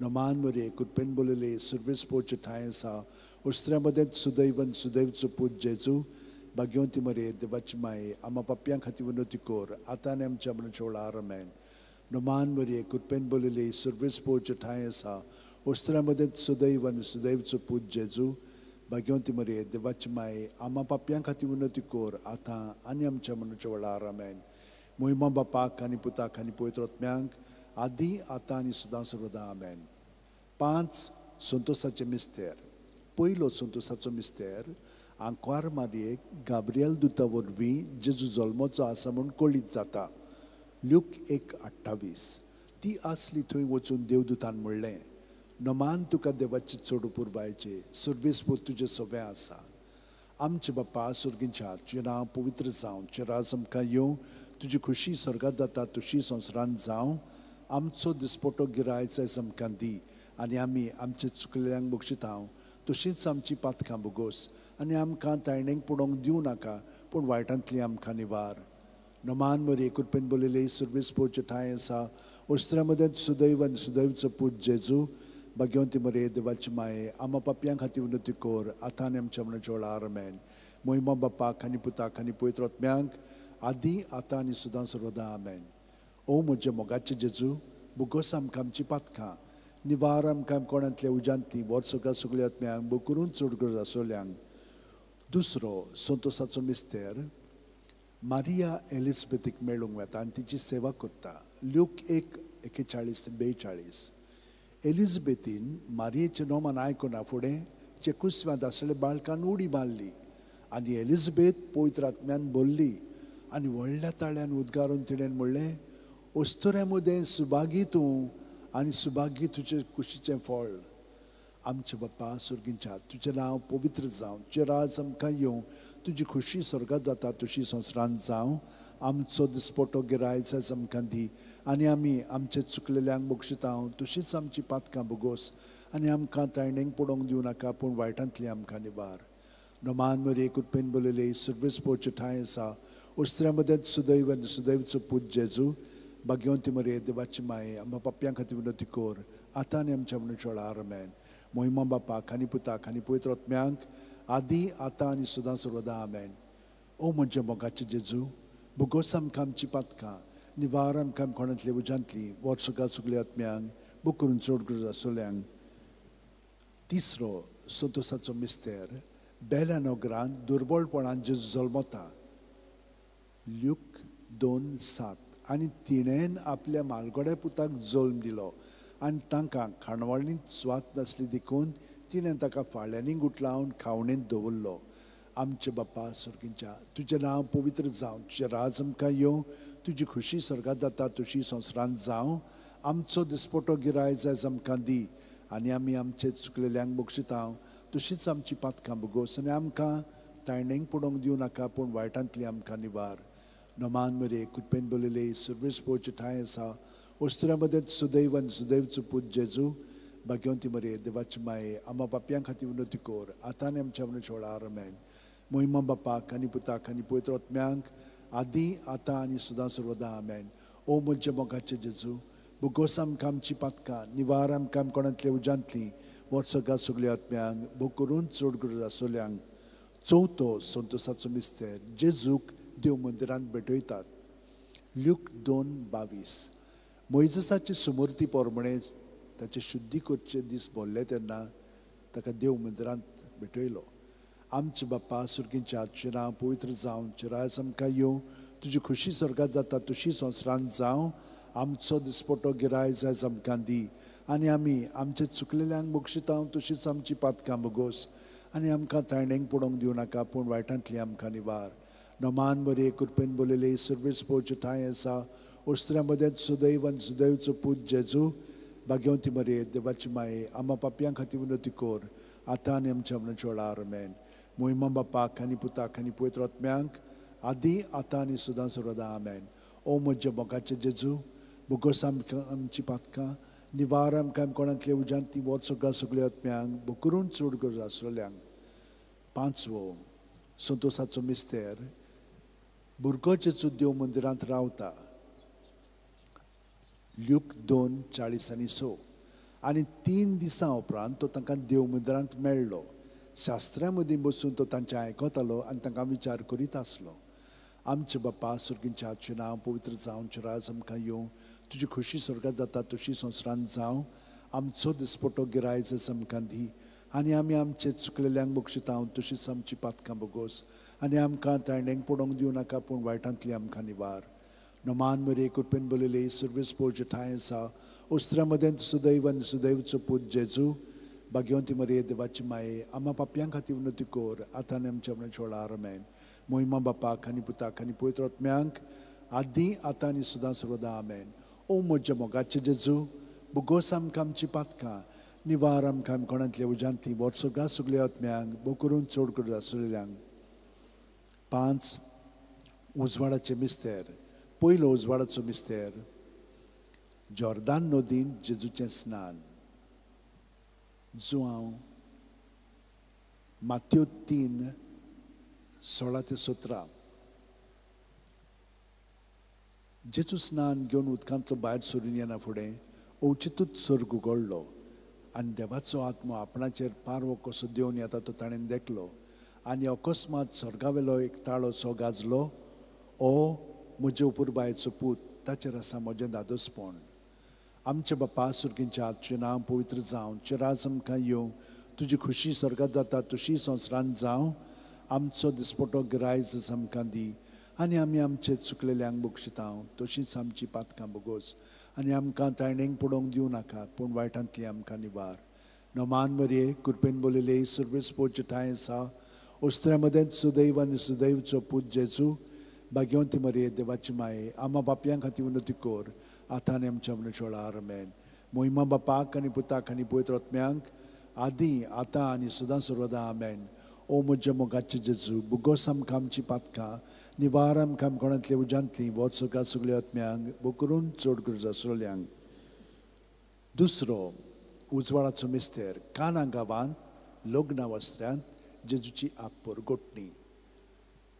नमान मरये कृपेन बोलिले सुर्वीस पोवचे ठांय आसा ओस्त्र्या मदें सुदैव आनी सुदैवचो पूत जेजू. भाग्यवंती मरये देवाची माये आमा पापयां खातीर विनंती कर आतां आनी आमच्या मरणाच्या वेळार. आमेन. नमान मरये कृपेन बोलिले सुर्वीस पोवचे ठांय आसा ओस्त्र्या मदें सुदैव आनी सुदैवचो पूत जेजू. भाग्यवंती मरये देवाची माये आमा पापयां खातीर विनंती कर आतां आनी आमच्या मरणाच्या वेळार. आमेन. मोहिमा बापाक आनी पुताक आनी पवित्र आत्म्यांक आदी आतां आनी सदां सर्वदा. आमेन. 5 संतोसाचे मिस्तेर. पयलो संतोसाचो मिस्तेर आंकवार मारयेक गाब्रियल दुता वरवीं जेजू जल्मोचो आसा म्हूण कळीत जाता. ल्यूक 1:28. ती आसली थंय वचून देवदूतान म्हणलें, नमान तुका देवाची चड पुरबायचे सर्वेस्पोर तुजें सगळें आसा. आमचे बाप्पा सुर्गींच्या, तुजें नांव पवित्र जावं, तुजें राज आमकां येवं, तुजी खोशी स्वर्गात जाता तशी संवसारांत जावं. आमचो दिसपटो गिराय जायच आमकां दी आनी आमी आमचे चुकलेल्यांक बक्षिता तशींच आमची पातकां बोगोस आनी आमकां तायणेंक पडोवंक दिवं नाका पूण वायटांतली आमकां निवार. नमान मरये कृपेन बोलिले सुर्वीस पोवचे ठांय आसा ओस्त्र्या मदें सुदैव आनी सुदैवचो पूत जेजू. भाग्यवंती मरये देवाची माये आमा पापयां खातीर विनंती कर आतां आनी आमच्या मरणाच्या वेळार. आमेन. मोहिमा बापाक आनी पुताक आनी पवित्र आत्म्यांक आदी आतां आनी सदां सर्वदा. आमेन. ओ म्हज्या मोगाचे जेजू, बोगोस आमकां आमची पातकां, निवार आमकां कोणांतल्या उज्यांतली, व्हर सगळ्या सगळ्या आत्म्यांक बोकरून चड गरज आसोल्यांक. दुसरो संतोसाचो मिस्तेर मारिया एलिजबेथीक मेळूंक वता आनी तिची सेवा करता. ल्यूक 1:41-42. एलिजबेथीन मारियेचें नोमान आयकना फुडें चे कुसव्यांत आसलेल्या बाळकान उडी मारली आनी एलिजबेथ पवित्र आत्म्यान भरली आनी व्हडल्या ताळ्यान उद्गारून तिणें म्हणलें, ओस्तुऱ्या मदें सुभागी तूं आनी सुभागी तुजे कुशीचें फळ. आमचे बाप्पा सुर्गींच्या, तुजें नांव पवित्र जावं, तुजें राज आमकां येवं, तुजी खोशी स्वर्गात जाता तशी संवसारांत जावं. आमचो दिसपटो गिराय जायच आमकां दी आनी आमी आमचे चुकलेल्यांक बक्षिता तशींच आमची पातकां बोगोस आनी आमकां तायणेंक पडोवंक दिवं नाका पूण वायटांतली आमकां निवार. नमान मरये कृपेन बोलिले सुर्वीस पोवचे ठांय आसा ओस्त्र्या मदें सुदैव आनी सुदैवचो पूत जेजू. भाग्यवंती मरये देवाची माये आमकां पापयां खातीर विनंती कर आतां आनी आमच्या मरणाच्या वेळार. आमेन. मोहिमा बापाक आनी पुताक आनी पवित्र आत्म्यांक आदी आतां आनी सदां सर्वदा. आमेन. ओ म्हज्या मोगाचे जेजू, बोगोस आमकां आमची पातकां, निवार आमकां कोणांतल्या उज्यांतली, व्हर सगळ्या सगळ्या आत्म्यांक बोकरून चड गरज आसोल्यांक. तिसरो संतोसाचो मिस्तेर बेल्या नगरांत दुर्बळपणान जेजू जल्मता. ल्यूक 2:7. आनी तिणेन आपल्या मालगड्या पुताक जल्म दिलो आनी तांकां खाणवळणींत सुवात नासली देखून तिणें ताका फाळ्यांनी गुटलावन खावणेंत दवरलो. आमचे बाप्पा सुर्गींच्या, तुजें नांव पवित्र जावं, तुजें राज आमकां येवं, तुजी खोशी स्वर्गात जाता तशी संवसारांत जावं. आमचो दिसपटो गिराय जायच आमकां दी आनी आमी आमचे चुकलेल्यांक बक्षिता तशींच आमची पातकां बोगोस आनी आमकां तायणेंक पडोवंक दिवं नाका पूण वायटांतली आमकां निवार. नमान मरये कृपेन बोलिले सुर्वीस पोवचे ठांय आसा ओस्त्र्या मदें सुदैव आनी सुदैवचो पूत जेजू. भाग्यवंती मरये देवाची माये आमा पापयां खातीर विनंती कर आतां आनी आमच्या मरणाच्या वेळार. आमेन. मोहिमा बापाक आनी पुताक आनी पवित्र आत्म्यांक आदी आतां आनी सदां सर्वदा. आमेन. ओ म्हज्या मोगाचे जेजू, बोगोस आमकां आमची पातकां, निवार आमकां कोणांतल्या उज्यांतली, व्हर सगळ्या सगळ्या आत्म्यांक बोकरून चड गरज आसोल्यांक. चवथो संतोसाचो मिस्तेर जेजूक देव मंदिरांत भेटयतात. ल्यूक 2:22. मोयजसाची सुमूर्ती प्रमाणे ताचे शुद्धी करचे दीस भरले तेन्ना ताका देव मंदिरांत भेटयलो आमचे बाप्पा सुर्गींच्या तुजें नांव पवित्र जावं, तुजें राज आमकां येवं, तुजी खुशी स्वर्गात जाता तशी संवसारांत जावं. आमचो दिसपटो गिरायज आयज आमकां दी आनी आमी आमचे चुकलेल्यांक बक्षिता तशीच आमची पातकां भोगोस आनी आमकां ताणेंक पडोवंक दिवं नाका, पूण वायटांतली आमकां निवार. नमान बरे कृपेन बोलयले सर्वेस पोवचे ठांय आसा. ओस्त्र्या मदेंत सुदैव आनी सुदैवचो पूत जेजू, भाग्यवंती मरे देवाची माये, आमा पापयां खातीर विनवती कर आतां आनी आमच्या मरणाच्या वेळार. आमेन. मोहिमा बापाक आनी पुताक आनी पवित्र आत्म्यांक आदी आतां आनी सदां सर्वदा. आमेन. ओ म्हज्या मोगाचे जेजू, बोगोस आमकां आमची पातकां निवार आमकां कोणांतल्या उज्यांत ती वच सगळ्या सगळ्या आत्म्यांक बोकरून चड गरज आसलेल्यांक. पांचवो संतोसाचो मिस्तेर. भुरगो जेजू देव मंदिरांत रावता. ल्यूक 2:40-6. आनी 3 दिसां उपरांत तो तांकां देव मंदिरांत मेळ्ळो. शास्त्र्यां मदीं बसून तो तांचें आयकतालो आनी तांकां विचार करीत आसलो. आमचे बाप्पा सुर्गींच्या तुजें नांव पवित्र जावं, तुजें राज आमकां येवं, तुजी खुशी स्वर्गात जाता तशी संवसारांत जावं. आमचो दिसपटो गिरायज आमकां दी आनी आमी आमचे चुकलेल्यांक बक्षिता तशीच आमची पातकां भोगोस आनी आमकां ताणेंक पडोवंक दिवं नाका, पूण वायटांतली आमकां निवार. नमान मरे कृपेन बोलयले सर्वेस पोवचे ठांय आसा. ओस्त्र्या मदेंत सुदैव आनी सुदैवचो पूत जेजू, भाग्यवंती मरे देवाची माये, आमा पापयां खातीर विनवती कर आतां आनी आमच्या मरणाच्या वेळार. आमेन. मोहिमा बापाक आनी पुताक आनी पवित्र आत्म्यांक आदी आतां आनी सदां सर्वदा. आमेन. ओ म्हज्या मोगाचे जेजू, बोगोस आमकां आमची पातकां निवार आमकां कोणांतल्या उज्यांतली वच सगळ्या सगळ्या आत्म्यांक बोकरून चड गरज आसलेल्यांक. 5. उजवाडाचे मिस्तेर. पयलो उजवाडाचो मिस्तेर, जॉर्दान नदीन जेजूचें स्नान. जुआंव मात्यो 3:16-17. जेजू स्नान घेवन उदकांतलो भायर सरून येना फुडें अवचितूच सर्ग उगडलो आनी देवाचो आत्मो आपणाचेर पारवो कसो देंवन येता तो ताणें देखलो. आनी अकस्मात स्वर्गावेलो एक ताळो सो गाजलो, ओ म्हजे उपुरबायेचो पूत, ताचेर आसा म्हजें दादोसपण. आमचे बाप्पा सुर्गींच्या तुजें नांव पवित्र जावं, तुजें राज आमकां येवं, तुजी खुशी स्वर्गात जाता तशी संवसारांत जावं. आमचो दिसपटो गिरायज आमकां दी आनी आमी आमचे चुकलेल्यांक बक्षिता तशीच आमची पातकां भोगोस आनी आमकां ताणेंक पडोवंक दिवं नाका, पूण वायटांतली आमकां निवार. नमान मरये कृपेन बोलयले सर्वेस पोवचे ठांय आसा. ओस्त्र्या मदेंत सुदैव आनी सुदैवचो पूत जेजू, भाग्यवंती मरये देवाची माये, आमा पापयां खातीर विनवती कर आतां आनी आमच्या मरणाच्या वेळार. आमेन. मोहिमा बापाक आनी पुताक आनी पवित्र आत्म्यांक आदी आतां आनी सदां सर्वदा. आमेन. ओ म्हज्या मोगाचे जेजू, बोगोस आमकां आमची पातकां निवार आमकां कोणांतल्या उज्यांतली वच सगळ्या सगळ्या आत्म्यांक बोकरून चड गरज आसलेल्यांक. दुसरो उजवाडाचो मिस्तेर. काना गांवांत लग्ना वस्त्र्यांत जेजूची आपपरगोटणी.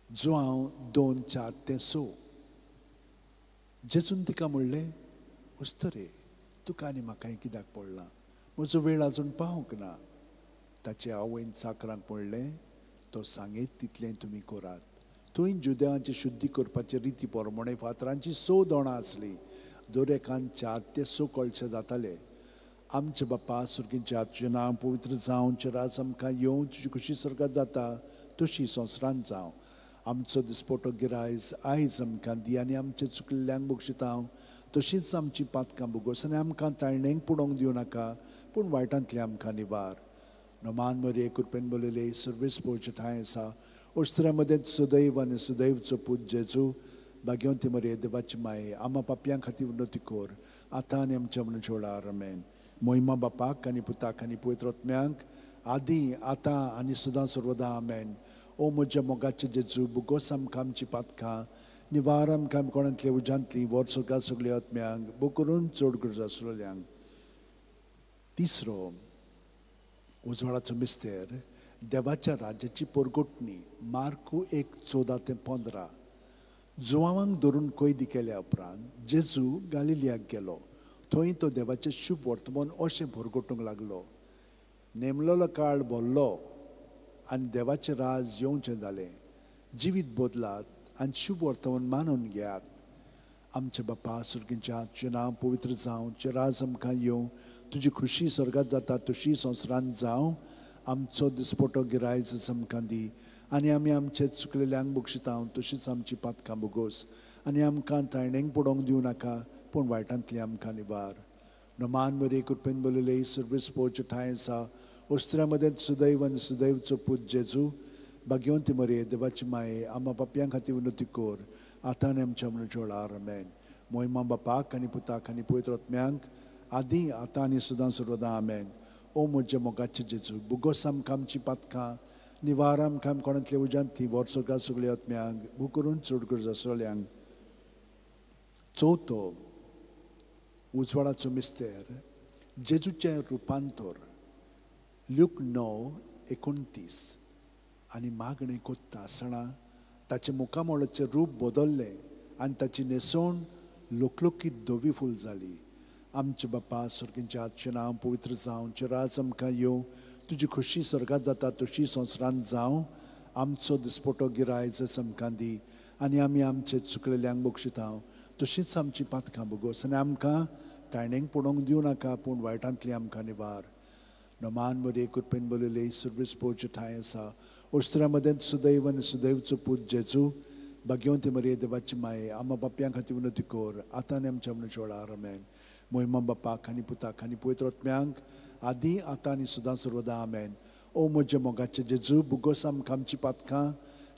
जुआंव 2:4-6. जेजून तिका म्हणलें, उस्तरे तुका आनी म्हाकाय कित्याक पडलां, म्हजो वेळ आजून पावूंक ना. ताचे आवयन चाकरांक म्हणलें, तो सांगीत तितलें तुमी करात. थंय जुदेवांची शुद्धी करपाचे रिती प्रमाणे फातरांची 6 दोणां आसलीं, दर एकान 4 ते 6 कळशे जाताले. आमचे बाप्पा सुर्गींच्या तुजें नांव पवित्र जावं, तुजें राज आमकां येवं, तुजी खुशी स्वर्गात जाता तशी संवसारांत जावं. आमचो दिसपटो गिरायज आयज आमकां दी आनी आमचे चुकलेल्यांक बक्षिता तशीच आमची पातकां भोगोस आनी आमकां ताळणेंक पडोवंक दिवं नाका, पूण वायटांतली आमकां निवार. नमान मरये कृपेन बोलयले सर्वेस पोवचे ठांय आसा. ओस्त्र्या मदेंत सुदैव आनी सुदैवचो पूत जेजू, भाग्यवंती मरये देवाची माये, आमा पापयां खातीर विनवती कर आतां आनी आमच्या मरणाच्या वेळार. आमेन. मोहिमा बापाक आनी पुताक आनी पवित्र आत्म्यांक आदी आतां आनी सदां सर्वदा. आमेन. ओ म्हज्या मोगाचे जेजू, बोगोस आमकां आमची पातकां निवार आमकां कोणांतल्या उज्यांतली वच सगळ्या सगळ्या आत्म्यांक बोकरून चड गरज आसलेल्यांक. तिसरो उजवाडाचो मिस्तेर. देवाच्या राज्याची परगोटणी. मार्कू 1:14-15. जुआवांक धरून कैदी केल्या उपरांत जेजू गालिलियाक गेलो. थंय तो देवाचें शुभ वर्तमान अशें भरगोटूंक लागलो. नेमलेलो काळ भरलो आनी देवाचें राज येवचें जालें. जिवीत बदलात आनी शुभ वर्तमान मानून घेयात. आमचे बाप्पा सुर्गींच्या तुजें नांव पवित्र जावं, तुजें राज आमकां येवं, तुजी खुशी स्वर्गात जाता तशी संवसारांत जावं. आमचो दिसपटो गिरायज आमकां दी आनी आमी आमचे चुकलेल्यांक बक्षिता तशीच आमची पातकां भोगोस आनी आमकां तायणेंक पडोवंक दिवं नाका पूण वायटांतली आमकां निवार. नमान मरे कृपेन बलयले सर्वीस पोवचे ठांय आसा ओस्त्र्या मदें सुदैव आनी सुदैवचो पूत जेजू भाग्यवंती मरे देवाची माये आमा पापयां खातीर विनवती कर आतां आनी आमच्या मरणाच्या वेळार. आमेन. मोहिमा बापाक आनी पुताक आनी पवित्र आत्म्यांक आदी आतां आनी सदां सर्वदां. आमेन. ओ म्हज्या मोगाचे जेजू भुगोस आमकां आमची पातकां निवार आमकां कोणांतल्या उज्यांत ती वर्सोगा सगळ्या आत्म्यांक भू करून चड गरज आसल्यांक. चवथो उजवाडाचो मिस्तेर जेजूचें रुपांतर. ल्यूक 9:29. आनी मागणें कोत्ता आसतना ताचें मुखामळाचें रूप बदल्लें आनी ताची न्हेसवण लोकलोकीत धवी फूल जाली. आमचे बापा सर्गींच्या तुजें नांव पवित्र जावं, तुजें राज आमकां येवं, तुजी खोशी स्वर्गांत जाता तशी संवसारांत जावं. आमचो दिसपटो गिरायज आमकां दी आनी आमी आमचे चुकलेल्यांक बक्षिता तशीच आमची पातकां भोगोस आनी आमकां तायणेंक पडोवंक दिवं नाका पूण वायटांतली आमकां निवार. नमान मरे कृपेन बलयले सर्वीस पोवचे ठांय आसा ओस्त्र्या मदें सुदैव आनी सुदैवचो पूत जेजू भाग्यवंती मरे देवाची माये आमा बापयां खातीर विनवती कर आतां आनी आमच्या मरणाच्या वेळार. आमेन. मोहिमा बापाक आनी पुताक आनी पवित्र आत्म्यांक आदी आतां आनी सदां सर्वदां. आमेन. ओ म्हज्या मोगाचे जेजू भुगोस आमकां आमची पातकां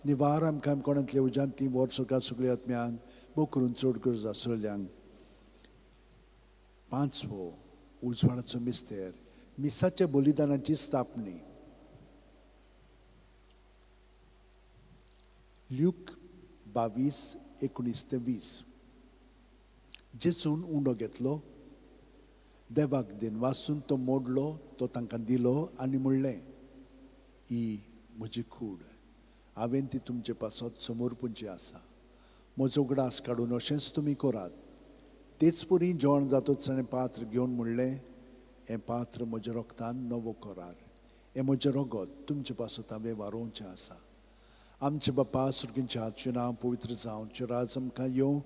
निवार आमकां कोणांतल्या उज्यांतली व्हर स्वर्गांत सगळ्या आत्म्यांक भोव करून चड गरज आसल्यांक. पांचवो उजवाडाचो मिस्तेर मिसाच्या बलिदानाची स्थापणी. ल्यूक 22:19-20. जेजून उंडो घेतलो, देवाक दिनवासून तो मोडलो, तो तांकां दिलो आनी म्हणलें, ही म्हजी कूड, हांवें ती तुमचे पासत समर्पूंची आसा. म्हजो उगडास काडून अशेंच तुमी करात. तेच परी जेवण जातच ताणें पात्र घेवन म्हणलें, हें पात्र म्हज्या रोगतान नवो करार, हें म्हजें रगत तुमचे पासत हांवें वारोवचें आसा. आमचे बापा सर्गींच्या तुजें नांव पवित्र जावं, तुजें राज आमकां येवं,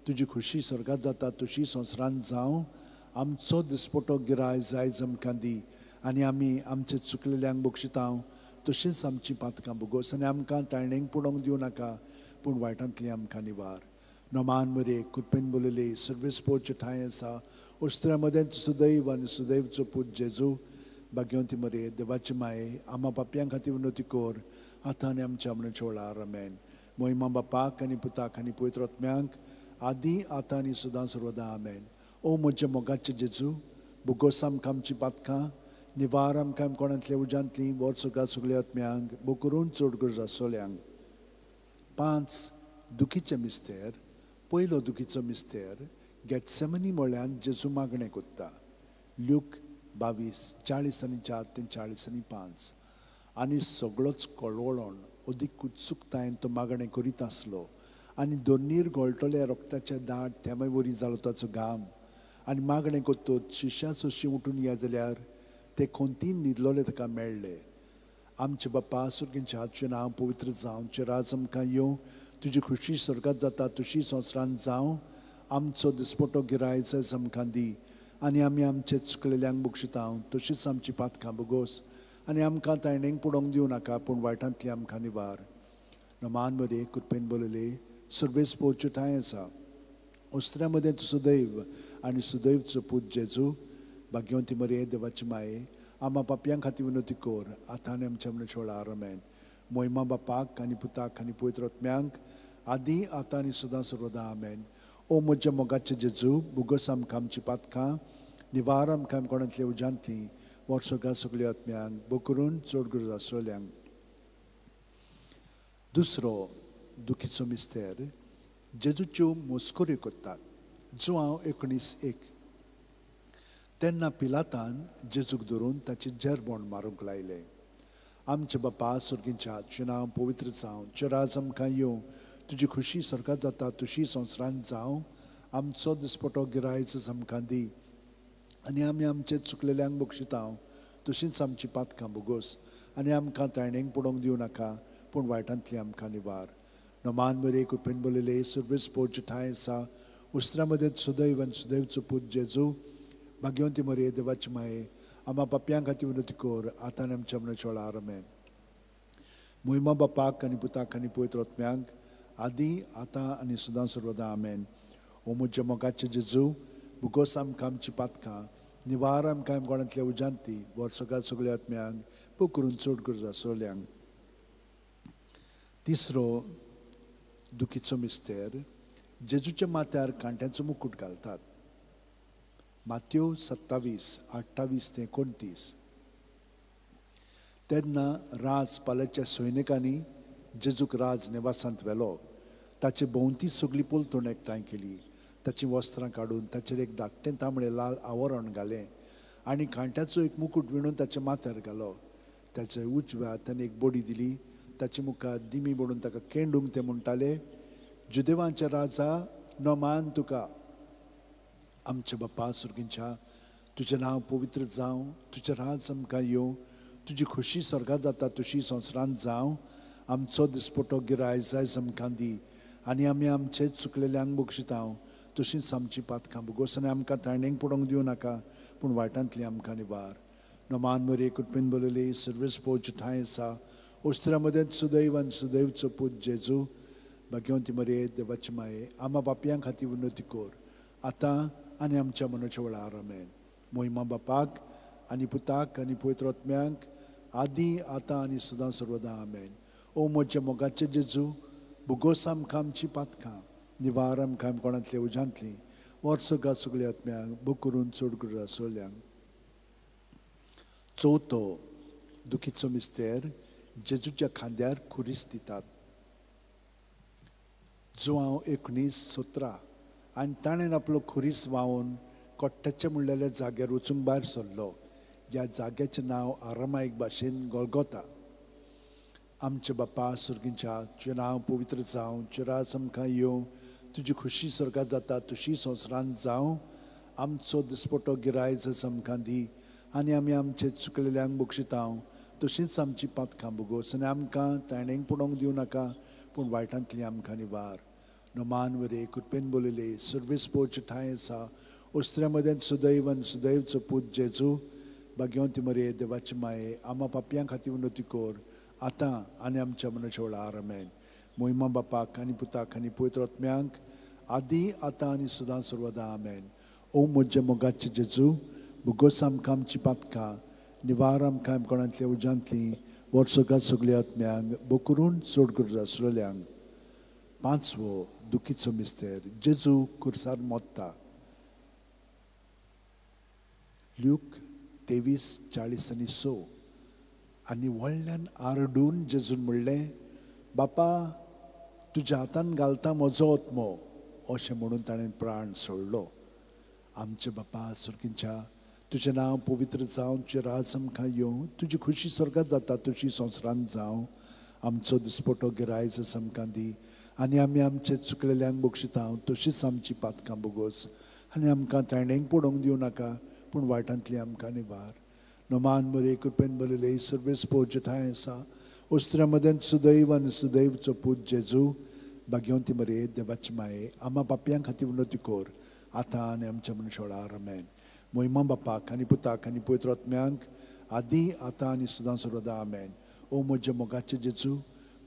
तुजी खोशी स्वर्गांत जाता तशी संवसारांत जावं. आमचो दिसपटो गिरायज आयज आमकां दी आनी आमी आमचे चुकलेल्यांक बक्षिता तशीच आमची पातकां भोगोस आनी आमकां ताळणेंक पडोवंक दिवं नाका पूण वायटांतली आमकां निवार. नमान मरे कृपेन बलयले सर्वीस पोवचे ठांय आसा ओस्त्र्या मदें सुदैव आनी सुदैवचो पूत जेजू भाग्यवंती मरे देवाची माये आमा पापयां खातीर विनवती कर आतां आनी आमच्या मरणाच्या वेळार. आमेन. मोहिमा बापाक आनी पुताक आनी पवित्र आत्म्यांक आदी आतां आनी सदां सर्वदां. आमेन. ओ म्हज्या मोगाचे जेजू भुगोस आमकां आमची पातकां निवार आमकां कोणांतल्या उज्यांतली व्हर स्वर्गांत सगळ्या आत्म्यांक भोव करून चड गरज आसल्यांक. पांच दुखीचे मिस्तेर. पयलो दुखीचो मिस्तेर गेत्सेमनी म्हळ्यान जेजू मागणें कोत्ता. ल्यूक 22:44 ते 45. आनी सगळोच कळवळोन अदीक उत्सुकतायेन तो मागणें करीत आसलो आनी दोनीर गळटल्या रोगताच्या दाट थेंबे वरी जालो ताचो घाम. आनी मागणें कोत्तोच शिश्या सोशी उठून या जाल्यार ते खोंतीन न्हिदलोले ताका मेळ्ळे. आमचे बापा सर्गींच्या तुजें नांव पवित्र जावं, तुजें राज आमकां येवं, तुजी खोशी स्वर्गांत जाता तशी संवसारांत जावं. आमचो दिसपटो गिरायज आमकां दी आनी आमी आमचे चुकलेल्यांक बक्षिता तशीच आमची पातकां भोगोस आनी आमकां तायणेंक पडोवंक दिवं नाका पूण वायटांतली आमकां निवार. नमान मरे कृपेन बलयले सर्वेस पोवचे ठांय आसा ओस्त्र्या मदें सुदैव आनी सुदैवचो पूत जेजू भाग्यवंती मरे देवाची माये आमा पापयां खातीर विनवती कर आतां आनी आमच्या मरणाच्या वेळार. आमेन. मोहिमा बापाक आनी पुताक आनी पवित्र आत्म्यांक आदी आतां आनी सदां सर्वदां. आमेन. ओ म्हज्या मोगाचे जेजू भुगोस आमकां आमची पातकां निवार आमकां कोणांतल्या उज्यांतली व्हर स्वर्गांत सगळ्या आत्म्यांक भोव करून चड गरज आसल्यांक. दुसरो दुखीचो मिस्तेर जेजूच्यो मस्कऱ्यो करतात. जुआंव 19:1. तेन्ना पिलातान जेजूक धरून ताचे जेरबोण मारूंक लायलें. आमचे बापा सर्गींच्या तुजें नांव पवित्र जावं, तुजें राज आमकां येवं, तुजी खोशी स्वर्गांत जाता तशी संवसारांत जावं. आमचो दिसपटो गिरायज आमकां दी आनी आमी आमचे चुकलेल्यांक बक्षिता तशीच आमची पातकां भोगोस आनी आमकां तायणेंक पडोवंक दिवं नाका पूण वायटांतली आमकां निवार. नमान मरे कृपेन बलयले सर्वीस पोवचे ठांय आसा उस्त्रा मदें सुदैव आनी सुदैवचो पूत जेजू भाग्यवंती मरे देवाची माये आमा पापयां खातीर विनवती कर आतां आनी आमच्या मरणाच्या वेळार. आमेन. मोहिमा बापाक आनी पुताक आनी पवित्र आत्म्याक आदी आतां आनी सदां सर्वदा. आमेन. ओ म्हज्या मोगाचे जेजू, भुगोस आमकां आमची पातकां, निवार आमकां गोडांतल्या उज्यांती, वर सगळ्या सगळ्या आत्म्यांक पोकरून चड गरज आसलेल्यांक. तिसरो दुखीचो मिस्तेर, जेजूच्या माथ्यार कांट्यांचो मुकूट घालतात. मात्यो 27 28 ते 29. तेन्ना राज पाल्याच्या सैनिकांनी जेजूक राज निवासांत व्हेलो. ताचे भोंवती सगळी पलतण एकठांय केली. ताचीं वस्त्रां काडून ताचेर एक धाकटें तांबडें लाल आवरण घालें आनी कांट्याचो एक मुकूट विणून ताच्या माथ्यार घालो. ताच्या उजव्या हातान एक बडी दिली. ताचे मुखार दिमी बडून ताका केंडूंक ते म्हणटाले, जुदेवांचे राजा नमान तुका. आमच्या बापा सुर्गींच्या, तुजें नांव पवित्र जावं, तुजें राज आमकां येवं, तुजी खोशी स्वर्गांत जाता तशी संवसारांत जावं. आमचो दिसपटो गिराय जायज आमकां दी आनी आमी आमचे चुकलेल्यांक बक्षितांव तशींच आमची पातकां भोगोस आनी आमकां ताणेंक पडोवंक दिवं नाका, पूण वायटांतली आमकां निवार. नमान मरे कृपेन बरयली सर्वेस पोवचे ठांय आसा ओस्त्रा मदेंत सुदैव आनी सुदैवचो पूत जेजू, भाग्यवंती मरे देवाची माये, आमा बापयां खातीर विनवती कर आतां आनी आमच्या मनाच्या वेळार. आमेन. मोहिमा बापाक आनी पुताक आनी पवित्र आत्म्याक आदी आतां आनी सदां सर्वदां. आमेन. ओ म्हज्या मोगाचे जेजू, भुगोस आमकां आमची पातकां, निवार आमकां कोणांतल्या उज्यांतली, वर्सगा सगळ्या आत्म्यांक भोग करून चड गरज आसलेल्यांक. चवथो दुखीचो मिस्तेर, जेजूच्या खांद्यार खुरीस दितात. जुआंव 19:17. आनी ताणें आपलो खुरीस व्हांवून कोट्ट्याच्या म्हणलेल्या जाग्यार वचूंक भायर सरलो, ज्या जाग्याचें नांव आरामायक भाशेन गोलगोता. आमच्या बापा सुर्गींच्या, तुजें नांव पवित्र जावं, तुजें राज आमकां येवं, तुजी खोशी स्वर्गांत जाता तशी संवसारांत जावं. आमचो दिसपटो गिरायज आमकां दी आनी आमी आमचे चुकलेल्यांक बक्षितांव तशींच आमची पातकां भोगोस आनी आमकां ताणेंक पडोवंक दिवं नाका, पूण वायटांतली आमकां निवार. नमान वरे कृपेन बोलयले सर्वेस पोवचे ठांय आसा ओस्त्र्या मदेंत सुदैव आनी सुदैवचो पूत जेजू, भाग्यवंती मरे देवाची माये, आमा पापयां खातीर विनवती कर आतां आनी आमच्या मनाच्या वेळार. आमेन. मोहिमा बापाक आनी पुताक आनी पवित्र आत्म्याक आदी आतां आनी सदां सर्वदां. आमेन. ओ म्हज्या मोगाचे जेजू, भुगोस आमकां आमची पातकां, निवार आमकां कोणांतल्या उज्यांतली, वर्सगात सगळ्या आत्म्यांक भोग करून चड गरज आसलेल्यांक. पांचवो दुखीचो मिस्तेर, जेजू खुर्सार मोत्ता. ल्यूक 23:40 आनी 6. आनी व्हडल्यान आरडून जेजून म्हणलें, बापा तुज्या हातान घालता म्हजो आत्मो, अशें म्हणून ताणें प्राण सोडलो. आमचे बापा सुर्गींच्या, तुजें नांव पवित्र जावं, तुजें राज आमकां येवं, तुजी खोशी स्वर्गांत जाता तशी संवसारांत जावं. आमचो दिसपटो गिरायज आमकां दी आनी आमी आमचे चुकलेल्यांक बक्षितांव तशीच आमची पातकां भोगोस आनी आमकां ताणेंक पडोवंक दिवं नाका, पूण वायटांतली आमकां निवार. नमान बरे कृपेन बरयले सर्वेस पोवचे ठांय आसा ओस्त्र्या मदेंत सुदैव आनी सुदैवचो पूत जेजू, भाग्यवंती मरे देवाची माये, आमा पापयां खातीर विनवती कर आतां आनी आमच्या मनाच्या वेळार. आमेन. मोहिमा बापाक आनी पुताक आनी पवित्र आत्म्याक आदी आतां आनी सदां सर्वदां. आमेन. ओ म्हज्या मोगाचे जेजू,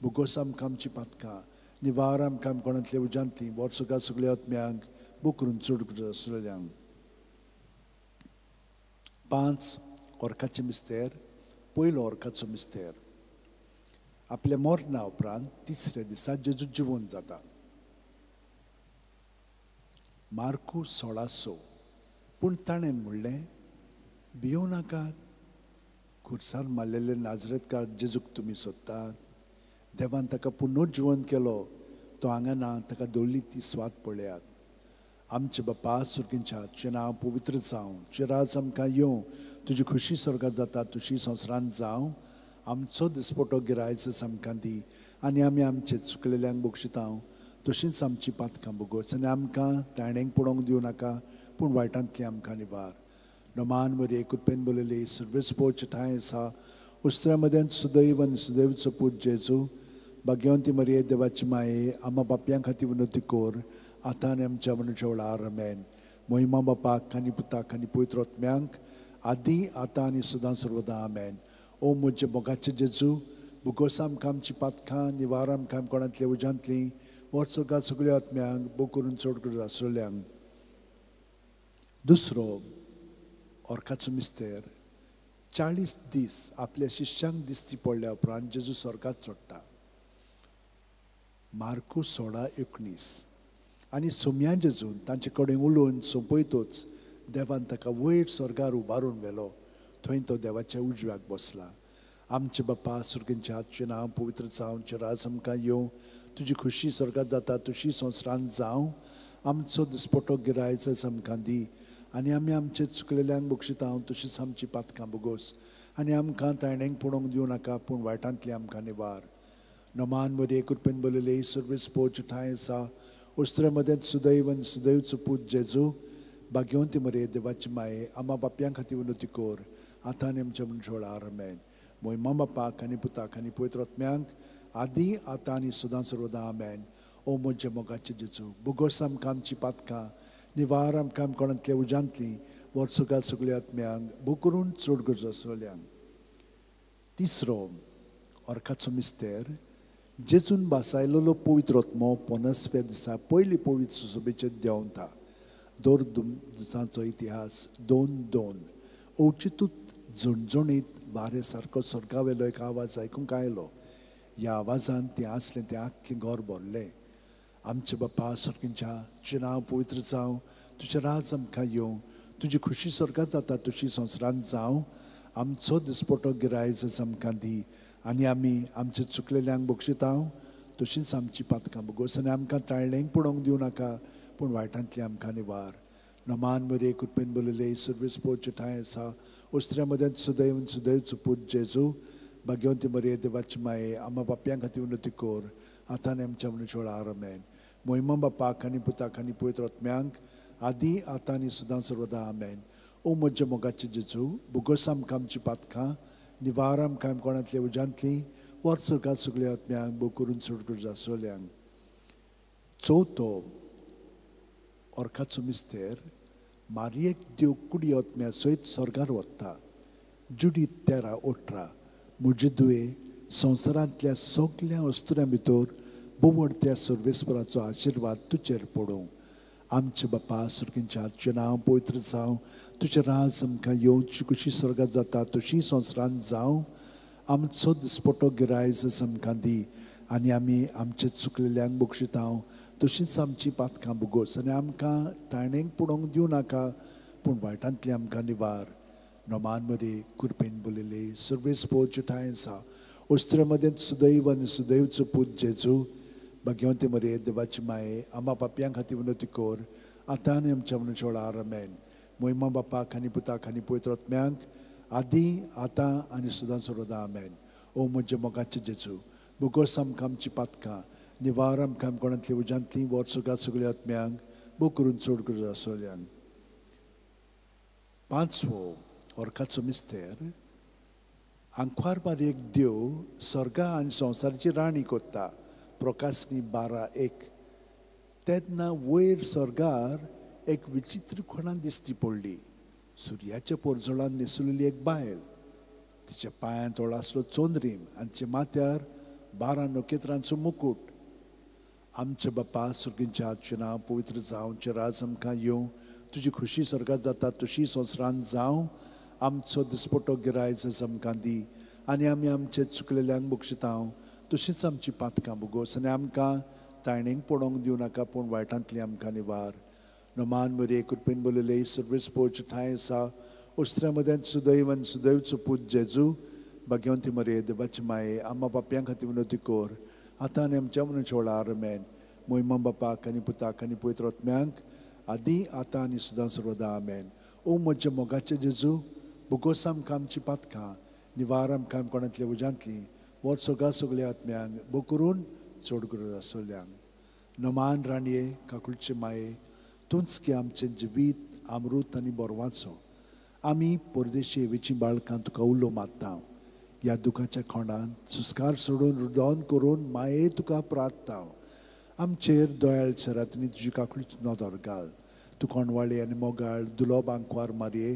भुगोस आमकां आमची पातकां, निवार आमकां कोणांतल्या उज्यांतली, वर्सगा सगळ्या आत्म्यांक भोग करून चड गरज आसलेल्यांक. 5 ओर्काचे मिस्तेर, पयलो ओर्काचो मिस्तेर. आपल्या मरणा उपरांत तिसऱ्या दिसा जेजू जिवंत जाता. मार्कू 16:6. पूण ताणें म्हणलें, भियों नाकात, खुर्सार मारलेले नाजरेतकार जेजूक तुमी सोदतात. देवान ताका पुनर्जिवंत केलो, तो हांगा ना, ताका दवरली ती स्वाद पळयात. आमचे बापा सुर्गींच्या, तुजें नांव पवित्र जावं, तुजें राज आमकां येवं, तुजी खोशी स्वर्गांत जाता तशी संवसारांत जावं. आमचो दिसपटो गिरायज आमकां दी आनी आमी आमचे चुकलेल्यांक बक्षितांव तशींच आमची पातकां भोगोस आनी आमकां ताणेंक पडोवंक दिवं नाका, पूण वायटांतली आमकां निवार. नमान मरे कृपेन बरयले सर्वेस पोवचे ठांय आसा उस्त्र्या मदेंत सुदैव आनी सुदैवचो पूत जेजू, भाग्यवंती मरे देवाची माये, आमा बापयां खातीर विनवती कर आतां आनी आमच्या मनाच्या वेळार. आमेन. मोहिमा बापाक आनी पुताक आनी पवित्र आत्म्याक आदी आतां आनी सदां सर्वदां आमेन. ओ म्हजे मोगाचे जेजू, भुगोस आमकां आमची पातकां, निवार आमकां कोणांतल्या उज्यांतलीं, वर्सगां सगळ्या आत्म्यांक भोव करून चड करून आसलेल्यांक. दुसरो ऑर्काचो मिस्तेर. 40 दीस आपल्या शिष्यांक दिसती पडल्या उपरांत जेजू स्वर्गात चडटा. मार्कू 16:19. आनी सोम्या जेजून तांचे कडेन उलोवन सोंपयतोच देवान ताका वयर स्वर्गार उबारून व्हेलो. थंय तो देवाच्या उजव्याक बसला. आमचे बापा सुर्गींच्या, तुजें नांव पवित्र जावं, तुजें राज आमकां येवं, तुजी खुशी स्वर्गात जाता तशी संवसारांत जावं. आमचो दिसपटो गिरायच आमकां दी आनी आमी आमचे चुकलेल्यांक बक्षिता तशीच आमची पातकां बोगोस आनी आमकां ताणेंक पळोवंक दिवं नाका, पूण वायटांतली आमकां निवार. नमान मरे कृपेन बरयले सर्वीस पोच ठांय आसा उस्त्रे मदेंत सुदैव आनी सुदैवचो पूत जेजू, भाग्यवंती मरे देवाची माये, आमा बापयां खातीर विनवती कर आतां आनी आमच्या मनशाळ. आमेन. मोहिमा बापाक आनी पुताक आनी पवित्र आत्म्यांक आदी आतां आनी सदां सर्वदां. आमेन. ओ म्हजे मोगाचे जेजू, बोगोस आमकां आमची पातकां, निवार आमकां कोणांतल्या उज्यांतलीं, वर्सगां सगळ्या आत्म्यांक भोव करून चड गरज आसलेल्यांक. तिसरो ऑर्काचो मिस्तेर. जेजून भासायलेलो पवित्र आत्मो 50व्या दिसा पयली पवित्र सुसोबेचेर देंवता. दोर दुतांचो इतिहास 2:2. अवचितूत झणझणीत वारे सारको स्वर्गावेलो एक आवाज आयकूंक आयलो. ह्या आवाजान तें आसलें तें आख्खें घर भरलें. आमचे बापा स्वर्गींच्या, तुजें नांव पवित्र जावं, तुजें राज आमकां येवं, तुजी खुशी स्वर्गात जाता तशी संवसारांत जावं. आमचो दिसपटो गिरायच आमकां दी आनी आमी आमचे चुकलेल्यांक बक्षिता तशींच आमची पातकां बोगोस आनी आमकां ताळणेंक पळोवंक दिवं नाका, पूण वायटांतली आमकां निवार. नमान मरे कृपेन बरयले सर्वीस पोच ठांय आसा उस्त्र्या मदेंत सुदैव आनी सुदैवचो पूत जेजू, भाग्यवंती मरे देवाची माये, आमा बापयां खातीर विनवती कर आतां आनी आमच्या मनशाळ. आमेन. मोहिमा बापाक आनी पुताक आनी पवित्र आत्म्यांक आदी आतां आनी सदां सर्वदां. आमेन. ओ म्हज्या मोगाचे जेजू, बोगोस आमकां आमची पातकां, निवार आमकां कोणांतल्या उज्यांतलीं, वर्सगां सगळ्या आत्म्यांक भोव करून चड गरज आसलेल्यांक. चवथो ऑर्काचो मिस्तेर. मारयेक देव कुडी आत्म्या सयत स्वर्गार वता. जुडी 13:18. म्हजे दुये संवसारांतल्या सगल्या अस्तुऱ्यां भितर बोवड त्या सर्वेस्पराचो आशिर्वाद तुजेर पडूं. आमचे बापा सुर्गींच्या, तुजें नांव पवित्र जावं, तुजें राज आमकां येवं, तुजी खुशी स्वर्गात जाता तशी संवसारांत जावं. आमचो दिसपटो गिरायच आमकां दी आनी आमी आमचे चुकलेल्यांक बक्षिता तशींच आमची पातकां बोगोस आनी आमकां ताणेंक पळोवंक दिवं नाका, पूण वायटांतली आमकां निवार. नमान मरे कृपेन बरयले सर्वेस पोच ठांय आसा उस्त्रे मदेंत सुदैव आनी सुदैवचो पूत जेजू, भाग्यवंती मरे देवाची माये, आमा पापयां खातीर विनवती कर आतां आनी आमच्या मनशाळ. आमेन. मोहिमा बापाक आनी पुताक आनी पवित्र आत्म्यांक आदी आतां आनी सदां सर्वदां. आमेन. ओ म्हज्या मोगाचे जेजू, बोगोस आमकां आमची पातकां, निवार आमकां कोणांतली उज्यांतलीं, वर्सगां सगळ्या आत्म्यांक भोव करून चड गरज आसलेल्यांक. पांचवो ऑर्काचो मिस्तेर. आंकवार मारयेक देव स्वर्गा आनी संवसाराची राणी कोत्ता. प्रकाशनी 12:1. तेन्ना वयर स्वर्गार एक विचित्र खोणां दिसती पडली. सुर्याच्या पोरजोळान न्हेसुलेली एक बायल, तिच्या पांयांत तोळ आसलो चोंद्रीम आनी तिच्या माथ्यार 12 नखेत्रांचो मुकूट. आमचे बापा सुर्गींच्या, तुजें नांव पवित्र जावं, तुजें राज आमकां येवं, तुजी खुशी स्वर्गात जाता तशी संवसारांत जावं. आमचो दिसपटो गिरायच आमकां दी आनी आमी आमचे चुकलेल्यांक बक्षिता तशींच आमची पातकां बोगोस आनी आमकां ताणेंक पळोवंक दिवं नाका, पूण वायटांतली आमकां निवार. नमान मरे कृपेन बरयले सर्वीस पोच ठांय आसा उस्त्र्या मदेंत सुदैव आनी सुदैवचो पूत जेजू, भाग्यवंती मरे देवाची माये, आमा बापयां खातीर विनवती कर आतां आनी आमच्या मनशाळ. आमेन. मोहिमा बापाक आनी पुताक आनी पवित्र आत्म्यांक आदी आतां आनी सदां सर्वदां. आमेन. ओ म्हज्या मोगाचे जेजू, बोगोस आमकां आमची पातकां, निवार आमकां कोणांतल्या उज्यांतलीं, वर्सगां सगळ्या आत्म्यांक भोव करून चड गरज आसलेल्यांक. नमान राणये काकुळचे माये, तूंच की आमचें जिवीत अमृत आनी बोरवाचो. आमी परदेशी हेवेचीं बाळकां तुका उलो मारता. ह्या दुखाच्या खोंडांत सुस्कार सोडून रुदोन करून माये तुका प्रार्थता. आमचेर दोयाळ सरातनी तुजी काकुळची नदर घाल. तूं कोणवाळी आनी मोगाळ दुलोब आंकवार मारये,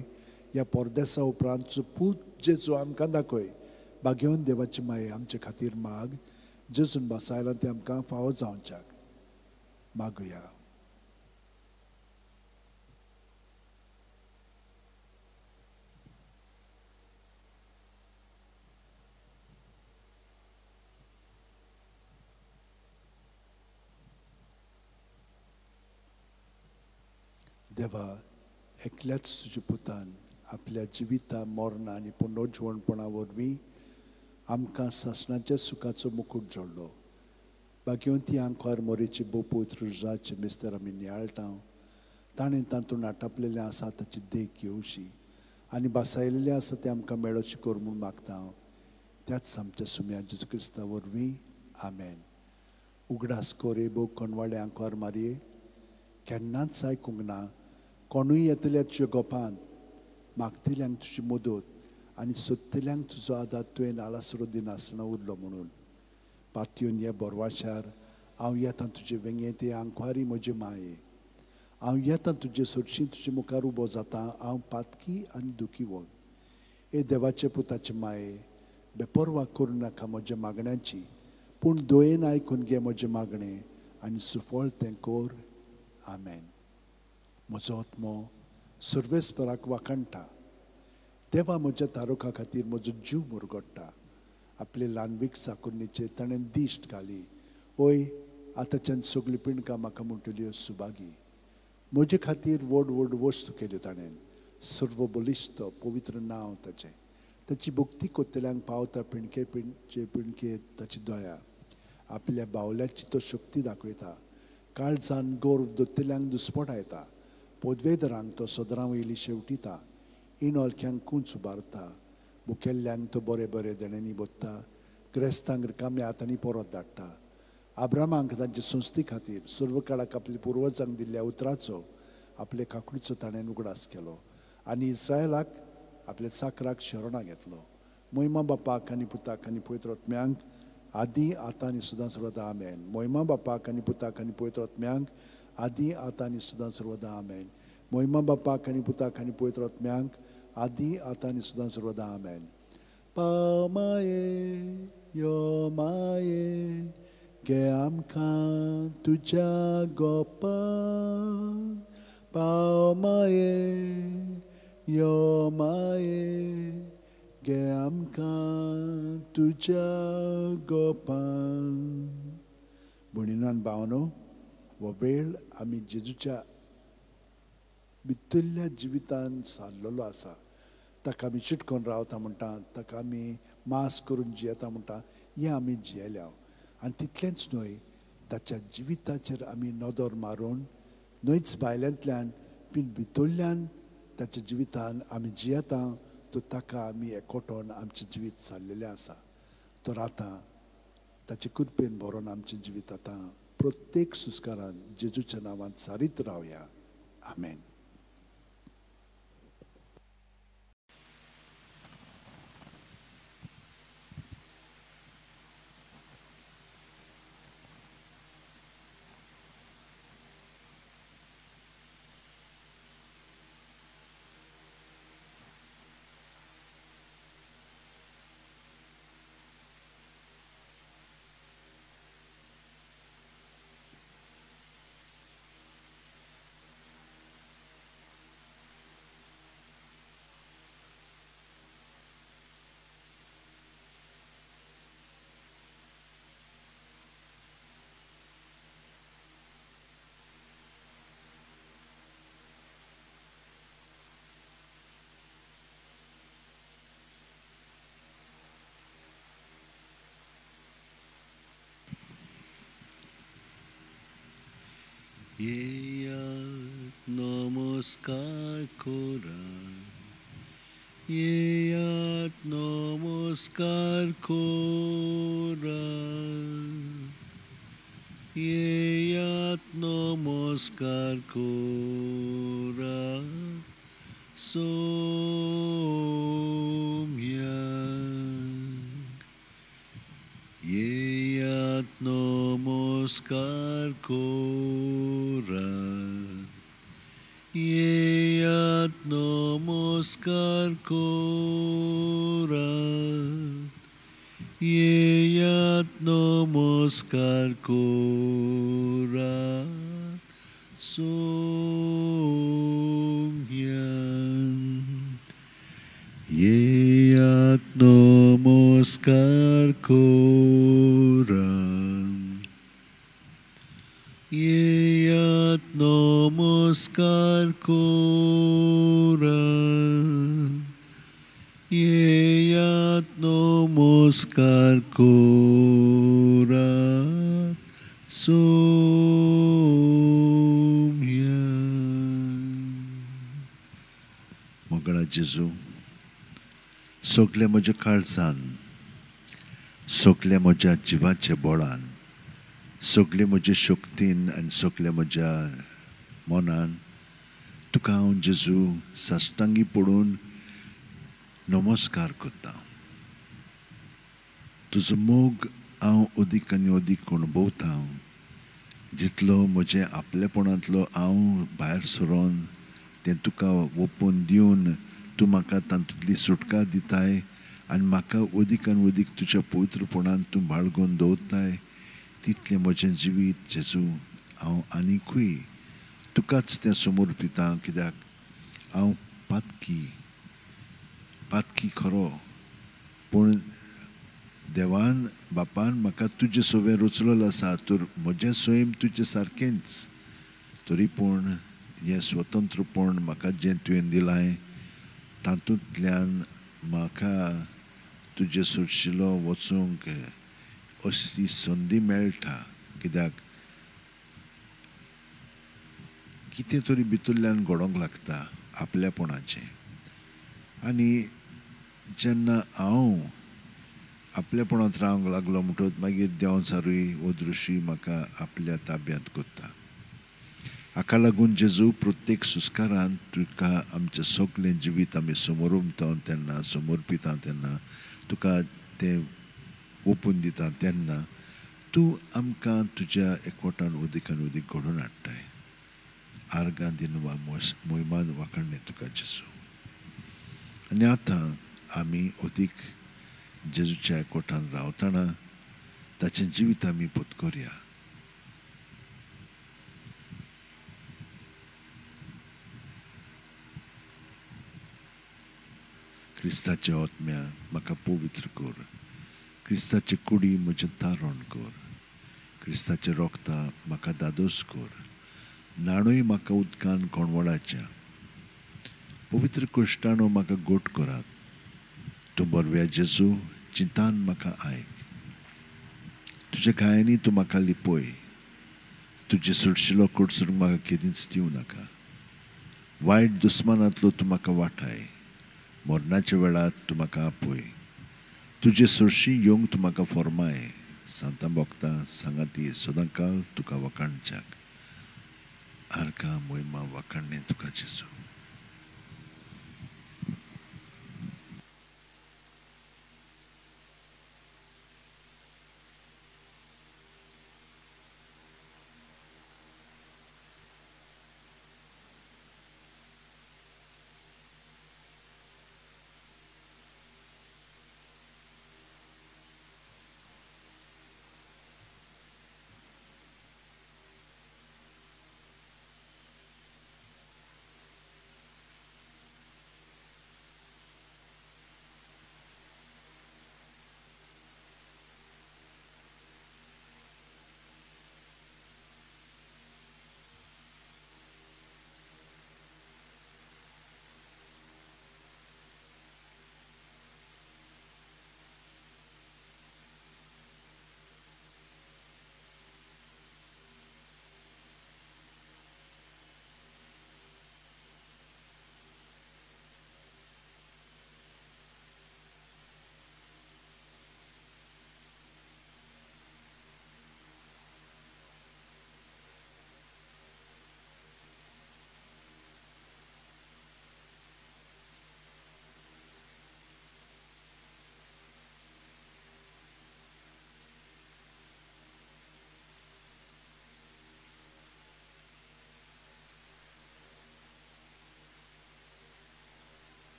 ह्या परदेसा उपरांत तुजो पूत जेजू आमकां दाखय. भाग्यवंत देवाची माये आमचे खातीर माग, जेजून भासायलां तें आमकां फावो जावच्याक. मागुया. देवा, एकल्याच तुज्या पुतान आपल्या जिविता मरणा आनी पुनर्जिवणपणा वरवीं आमकां सासणाच्या सुखाचो मुकूट जोडलो. भाग्यवंती आंकवार मोरेची बोपूत रुजाचे मिस्तर आमी नियाळटा. ताणें तातूंत आटापलेलें आसा ताची देख घेवची आनी भासायलेलें आसा तें आमकां मेळोचें कर म्हूण मागता हांव त्याच आमच्या सुम्या जेजू क्रिस्ता वरवीं. आमेन. उगडास कर हे भोव कोणवाळे आंकवार मारये, केन्नाच आयकूंक ना कोणूय येतल्या तुज्या गोपांत मागतल्यांक तुजी मदत आनी सोदतल्यांक तुजो आदार तुवें आलासरो दिनासतना उरलो म्हणून. पातयेवन हे बोरवाच्यार हांव येता तुजे वेंगेंत, आंकवारी म्हजे माये. हांव येता तुजे सरशीं, तुजे मुखार उबो जाता हांव पातकी आनी दुखी वोन. हे देवाचे पुताचे माये, बेपर्वा करूं नाका म्हज्या मागण्याची, पूण दोयेन आयकून घे म्हजें मागणें आनी सुफळ तें कर. आमेन. म्हजो आत्मो सर्वेस्पराक वाखाणटा. देवा म्हज्या तारुखा खातीर म्हजो जीव मुरगडटा. आपले ल्हानवीक चाकुरणीचेर ताणें दिश्ट घाली. ओय, आतांच्यान सगळीं पिंडकां म्हाका म्हणटल्यो सुभागी. म्हजे खातीर व्हड व्हड वस्तू केल्यो ताणें. सर्व बलिश्ट पवित्र नांव ताचें. ताची भक्ती कोत्तल्यांक पावता पिंडके पिंडचे पिंडके ताची दया. आपल्या बावल्याची तो शक्ती दाखयता. काळजान गर्व दोत्तल्यांक दुस्पटायता. पदवेदरांक तो सदरां वयली शेवटिता. इणोलख्यांक कूंच उबारता. मुखेल्ल्यांक तो बरे बरे देण्यांनी बोत्ता. ग्रेस्तांक रिकाम्या हातांनी परत धाडटा. आब्रामांक तांचे संस्थे खातीर सर्व काळाक आपल्या पुर्वजांक दिल्ल्या उतराचो आपले काकडीचो ताणें उगडास केलो आनी इस्रायलाक आपल्या चाकराक शरणां घेतलो. मोहिमा बापाक आनी पुताक आनी पवित्र आत्म्यांक आदी आतां आनी सदां सर्वदा. आमेन. मोहिमा बापाक आनी पुताक आनी पवित्र आत्म्यांक आदी आतां आनी सदां सर्वदा. आमेन. मोहिमा बापाक आनी पुताक आनी पवित्र आत्म्यांक आदी आतां आनी सदां सर्वदा. आमेन. पाव माये यो माये, घे आमकां तुज्या गोपान. पाव माये यो माये, घे आमकां तुज्या गोपान. भयणीनो आनी भावांनो, हो वेळ आमी जेजूच्या भितरल्या जिवितान सारलेलो आसा. ताका आमी चिटकोन रावता म्हणटा, ताका आमी मास करून जियेता म्हणटा, हें आमी जियेल्या. आनी तितलेंच न्हय, ताच्या जिविताचेर आमी नदर मारून न्हयच भायल्यांतल्यान पूण भितरल्यान ताच्या जिवितान आमी जियेता, तो ताका आमी एकवटोन आमचें जिवीत सारलेलें आसा. तर आतां ताचे कृपेन भरोन आमचें जिवीत आतां प्रत्येक सुस्कारान जेजूच्या नांवान सारीत रावया. आमेन. येयात नमस्कार कोरात, येयात नमस्कार कोरात, येयात नमस्कार कोरात सोम्यांक. येयात नमस्कार कोरात, येयात नमस्कार नमस्कार करात सोम्यान. येयात नमस्कार करात, येयात नमस्कार करात, येयात नमस्कार करात सोम्यान. मोगळा जेजू, सगल्या म्हज्या काळजान, सगल्या म्हज्या जिवाच्या बळान, सगळे म्हज्या शक्तीन आनी सगल्या म्हज्या मनान तुका हांव जेजू साश्टांगी पडून नमस्कार करता. तुजो मोग हांव अदीक आनी अदीक अणभवता. जितलो म्हजें आपलेपणांतलो हांव भायर सरोन तें तुका ओपून दिवन तूं म्हाका तातूंतली सुटका दिताय आनी म्हाका अदीक आनी अदीक तुज्या पवित्रपणान तूं बाळगून दवरताय, तितलें म्हजें जिवीत जेजू हांव आनीकूय तुकाच तें समर्पितां. कित्याक हांव पातकी, पातकी खरो, पूण देवान बापान म्हाका तुजें सवें रचलेलो आसा, तर म्हजें सैम तुजें सारकेंच. तरी पूण हें स्वतंत्रपण म्हाका जें तुवें दिलां तातूंतल्यान म्हाका तुजें सुरशिलो वचूंक अशी संदी मेळटा. कित्याक कितें तरी भितरल्यान घडोवंक लागता आपल्यापणाचें. आनी जेन्ना हांव आपल्यापणांत रावंक लागलो म्हणटकच मागीर देंवचारूय हो दृश्य म्हाका आपल्या ताब्यांत करता. हाका लागून जेजू प्रत्येक सुस्कारान तुका आमचें सगळें जिवीत आमी समोरमता तेन्ना, समर्पिता तेन्ना, तुका तें ओपून दिता तेन्ना तूं आमकां तुज्या एकवटान अदीक आनी अदीक घडोवन हाडटाय. आर्गां दिनवा मोहिमान वाखाणणे तुका जेजू. आनी आतां आमी अदीक जेजूच्या एकवटान रावतना ताचें जिवीत आमी पत्करया. क्रिस्ताच्या आत्म्या म्हाका पवित्र कर, क्रिस्ताचे कुडी म्हजें तारण कर, क्रिस्ताचे रोगता म्हाका दादोस कर, न्हाणूय म्हाका उदकान कोणवळाच्या, पवित्र कुश्टाणो म्हाका गोट करात. तूं बरव्या जेजू चिंतान म्हाका आयक, तुज्या घायांनी तूं म्हाका लिपय, तुजे सुडशिलो कडसून म्हाका केदींच दिवं नाका. वायट दुस्मानांतलो तूं म्हाका वाठाय, मरणाच्या वेळार तूं म्हाका आपय, तुजे सुरशी येवंक तूं म्हाका फॉर्माय. सांतां भोगता सांगाती सदांकाल तुका वखाणच्याक. आर्गां मोहिमा वखाणणे तुका जेजू.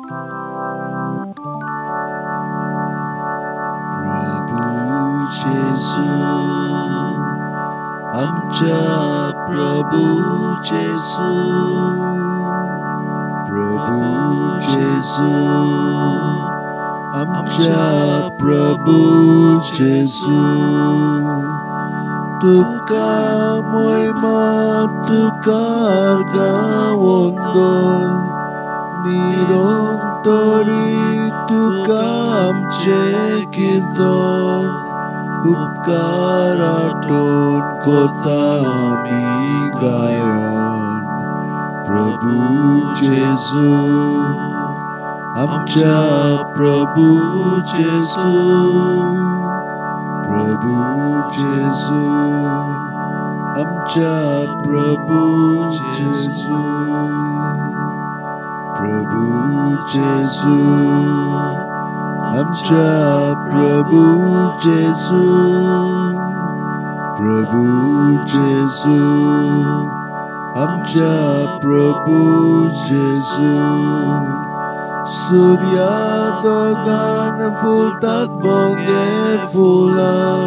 प्रभु जेजू आमच्या प्रभु जेजू, प्रभु जेजू आमच्या प्रभु जेजू, तुका मोयमा तुका गावंदन निरंतरी तुका आमचें कीर्तन उपकार आठवण करता आमी गायन। प्रभु जेजू आमच्या प्रभु जेजू, प्रभु जेजू आमच्या प्रभु जेजू, प्रभु जेजू आमच्या प्रभु जेजू, प्रभु जेजू आमच्या प्रभु जेजू। सूर्या दोगान फुलतात बोंगे फुलां,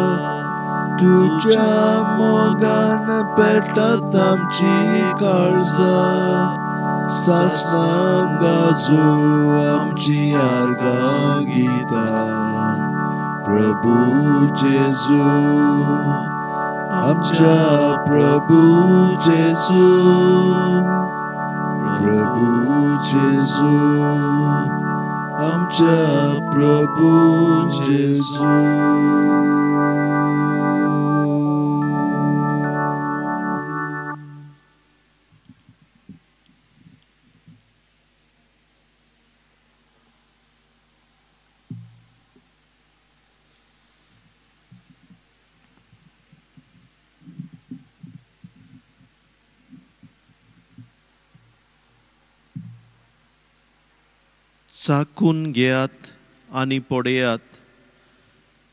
तुज्या मोगान पेटतात आमची काळजां, सासणां गाजू आमची आर्गां गितां। प्रभु जेजू आमच्या प्रभु जेजू, प्रभु जेजू आमच्या प्रभु जेजू। चाकून घेयात आनी पळयात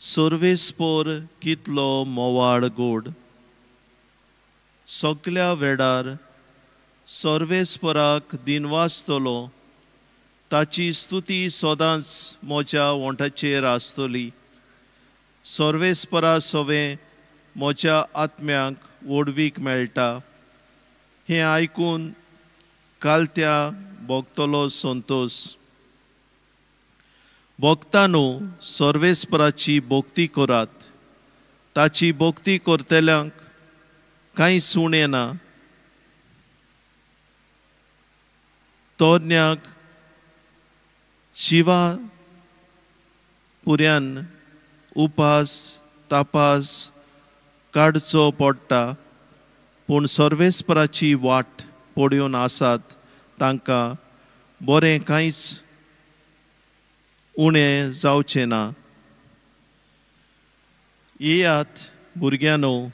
सर्वेस्पोर कितलो मोवाळ गोड। सगल्या वेळार सर्वेस्पराक दिनवासतलो, ताची स्तुती सदांच म्हज्या ओंठाचेर आसतली। सर्वेस्परा सवें म्हज्या आत्म्याक व्हडवीक मेळटा, हें आयकून कालत्या भोगतलो संतोश। भक्तांनो सर्वेस्पराची भक्ती करात, ताची भक्ती करतल्यांक कांय उणें ना। तरण्याक शिवा पुऱ्यान उपास तापास काडचो पडटा, पूण सर्वेस्पराची वाट पळोवन आसात तांकां बरें कांयच उणें जावचें ना। येयात भुरग्यांनो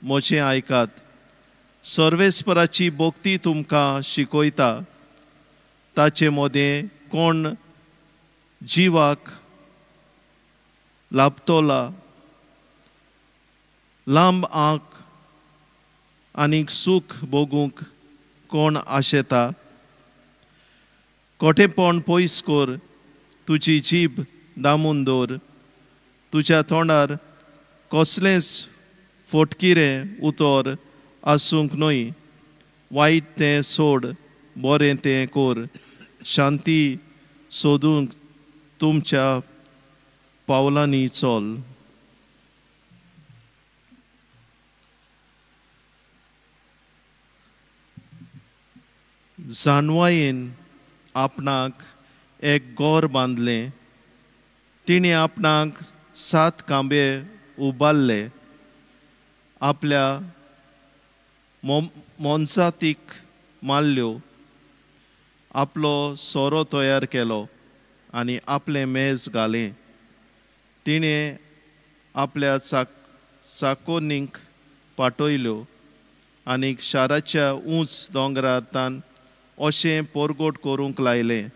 म्हजें आयकात, सर्वेस्पराची भक्ती तुमकां शिकयता। ताचे मदें कोण जिवाक लाभतोला, लांब आंक आनीक सूख भोगूंक कोण आशेता। कोटेपण पयस कर, तुजी जीब दामून दवर, तुज्या तोंडार कसलेंच फोटकिरें उतर आसूंक न्हय। वायट तें सोड, बरें तें कर, शांती सोदूंक तुमच्या पावलांनी चल। जानवायेन आपणाक एक गोर बांदलें, तिणें आपणाक 7 कांबे उबारले, आपल्या मोनजातीक मारल्यो, आपलो सोरो तयार केलो आनी आपलें मेज घालें। तिणें आपल्या चाकोनीक पाटयल्यो आनी शाराच्या उंच दोंगरांतल्यान अशें पोरगोट करूंक लायलें।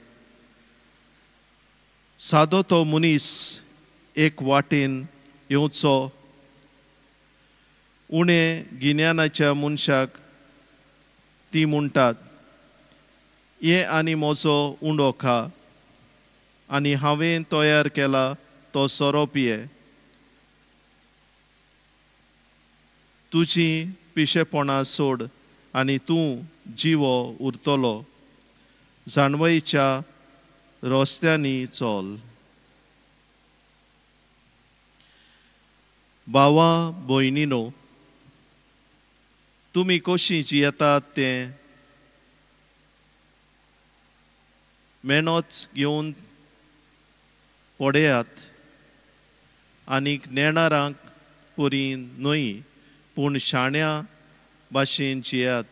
सादो तो मनीस एक वाटेन येवचो, उणें गिन्यानाच्या मनशाक ती म्हणटात, ये आनी म्हजो उंडो खा, आनी हांवें तयार केला तो सोरो पिये. तुजीं पिशेपणां सोड आनी तूं जिवो उरतलो, जाणवयेच्या रस्त्यांनी चल. भावा भयणीनो, तुमी कशीं जियेतात तें मेहनत घेवन पळयात आनीक नेणारांक परी न्हय पूण शाण्या भाशेन जियात.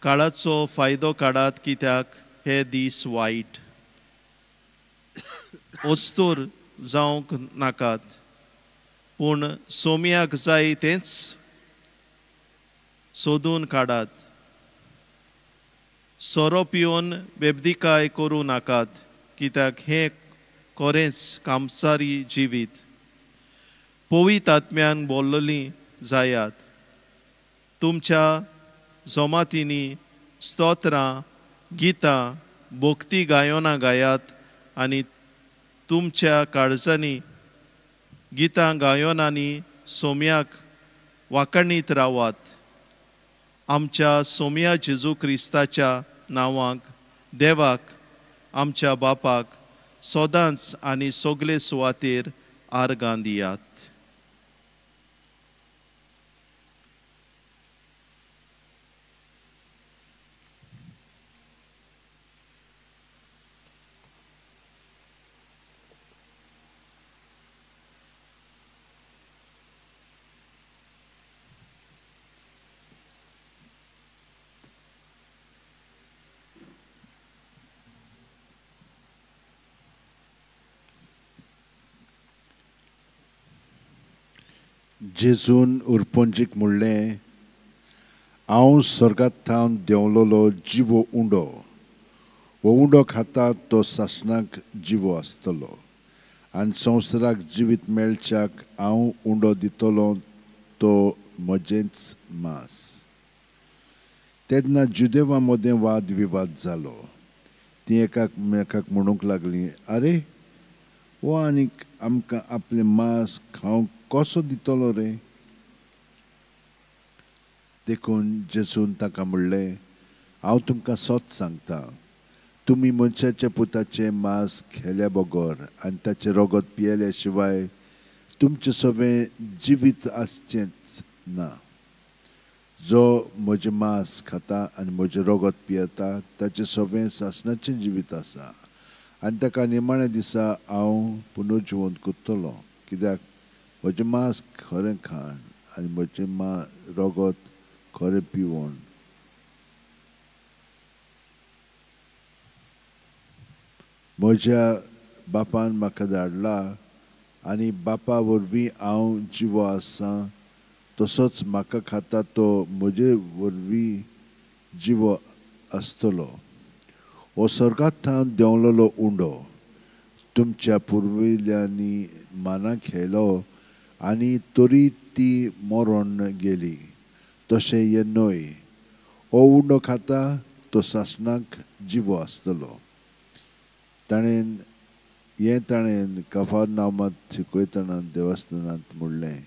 काळाचो फायदो काडात कित्याक हे दीस वायट. अस्तूर जावंक नाकात पूण सोम्याक जाय तेंच सोदून काडात. सोरो पिवन बेबदिकाय करूं नाकात कित्याक हें खरेंच कामसारी जिवीत. पवित्र आत्म्यान बोल्ललीं जायात. तुमच्या जमातींनी स्तोत्रां, गितां, भक्ती गायनां गायात आनी तुमच्या काळजांनी गितां गायनांनी सोम्याक वाखाणीत रावात. आमच्या सोम्या जेजू क्रिस्ताच्या नांवाक देवाक आमच्या बापाक सदांच आनी सगळे सुवातेर आर्गां दियात. जेजून उरपंजीक म्हणलें, हांव स्वर्गांत थावन देंवलोलो जिवो उंडो. हो उंडो खाता तो सासणाक जिवो आसतलो आनी संवसाराक जिवीत मेळच्याक हांव उंडो दितलो तो म्हजेंच मांस. तेन्ना जुदेवा मदें वाद विवाद जालो. तीं एकामेकाक म्हणूंक लागलीं, आरे हो आनीक आमकां आपलें मांस खावंक कसो दितलो रे? देखून जेजून ताका म्हणलें, हांव तुमकां सत सांगता, तुमी मनशाच्या पुताचें मांस खेल्या बगर आनी ताचें रगत पियेल्या शिवाय तुमचें सगळें जिवीत आसचेंच ना. जो म्हजें मांस खाता आनी म्हजें रगत पियेता ताचें सगळें सासणाचें जिवीत आसा आनी ताका निमाण्या दिसा हांव पुनर्जिवंत करतलो. कित्याक म्हजें मांस खरें खाण आनी म्हजें रगत खरें पिवण. म्हज्या बापान म्हाका धाडला आनी बापा वरवीं हांव जिवो आसा, तसोच म्हाका खाता तो म्हजे वरवीं जिवो आसतलो. हो स्वर्गांत थावन देंवलोलो उंडो तुमच्या पुर्विल्ल्यांनी माना खेलो आनी तरी ती मरण गेली, तशें हें न्हय. हो उंडो खाता तो सासणाक जिवो आसतलो. ताणें हें ताणें कफरनामांत शिकयतना देवस्थानांत म्हणलें.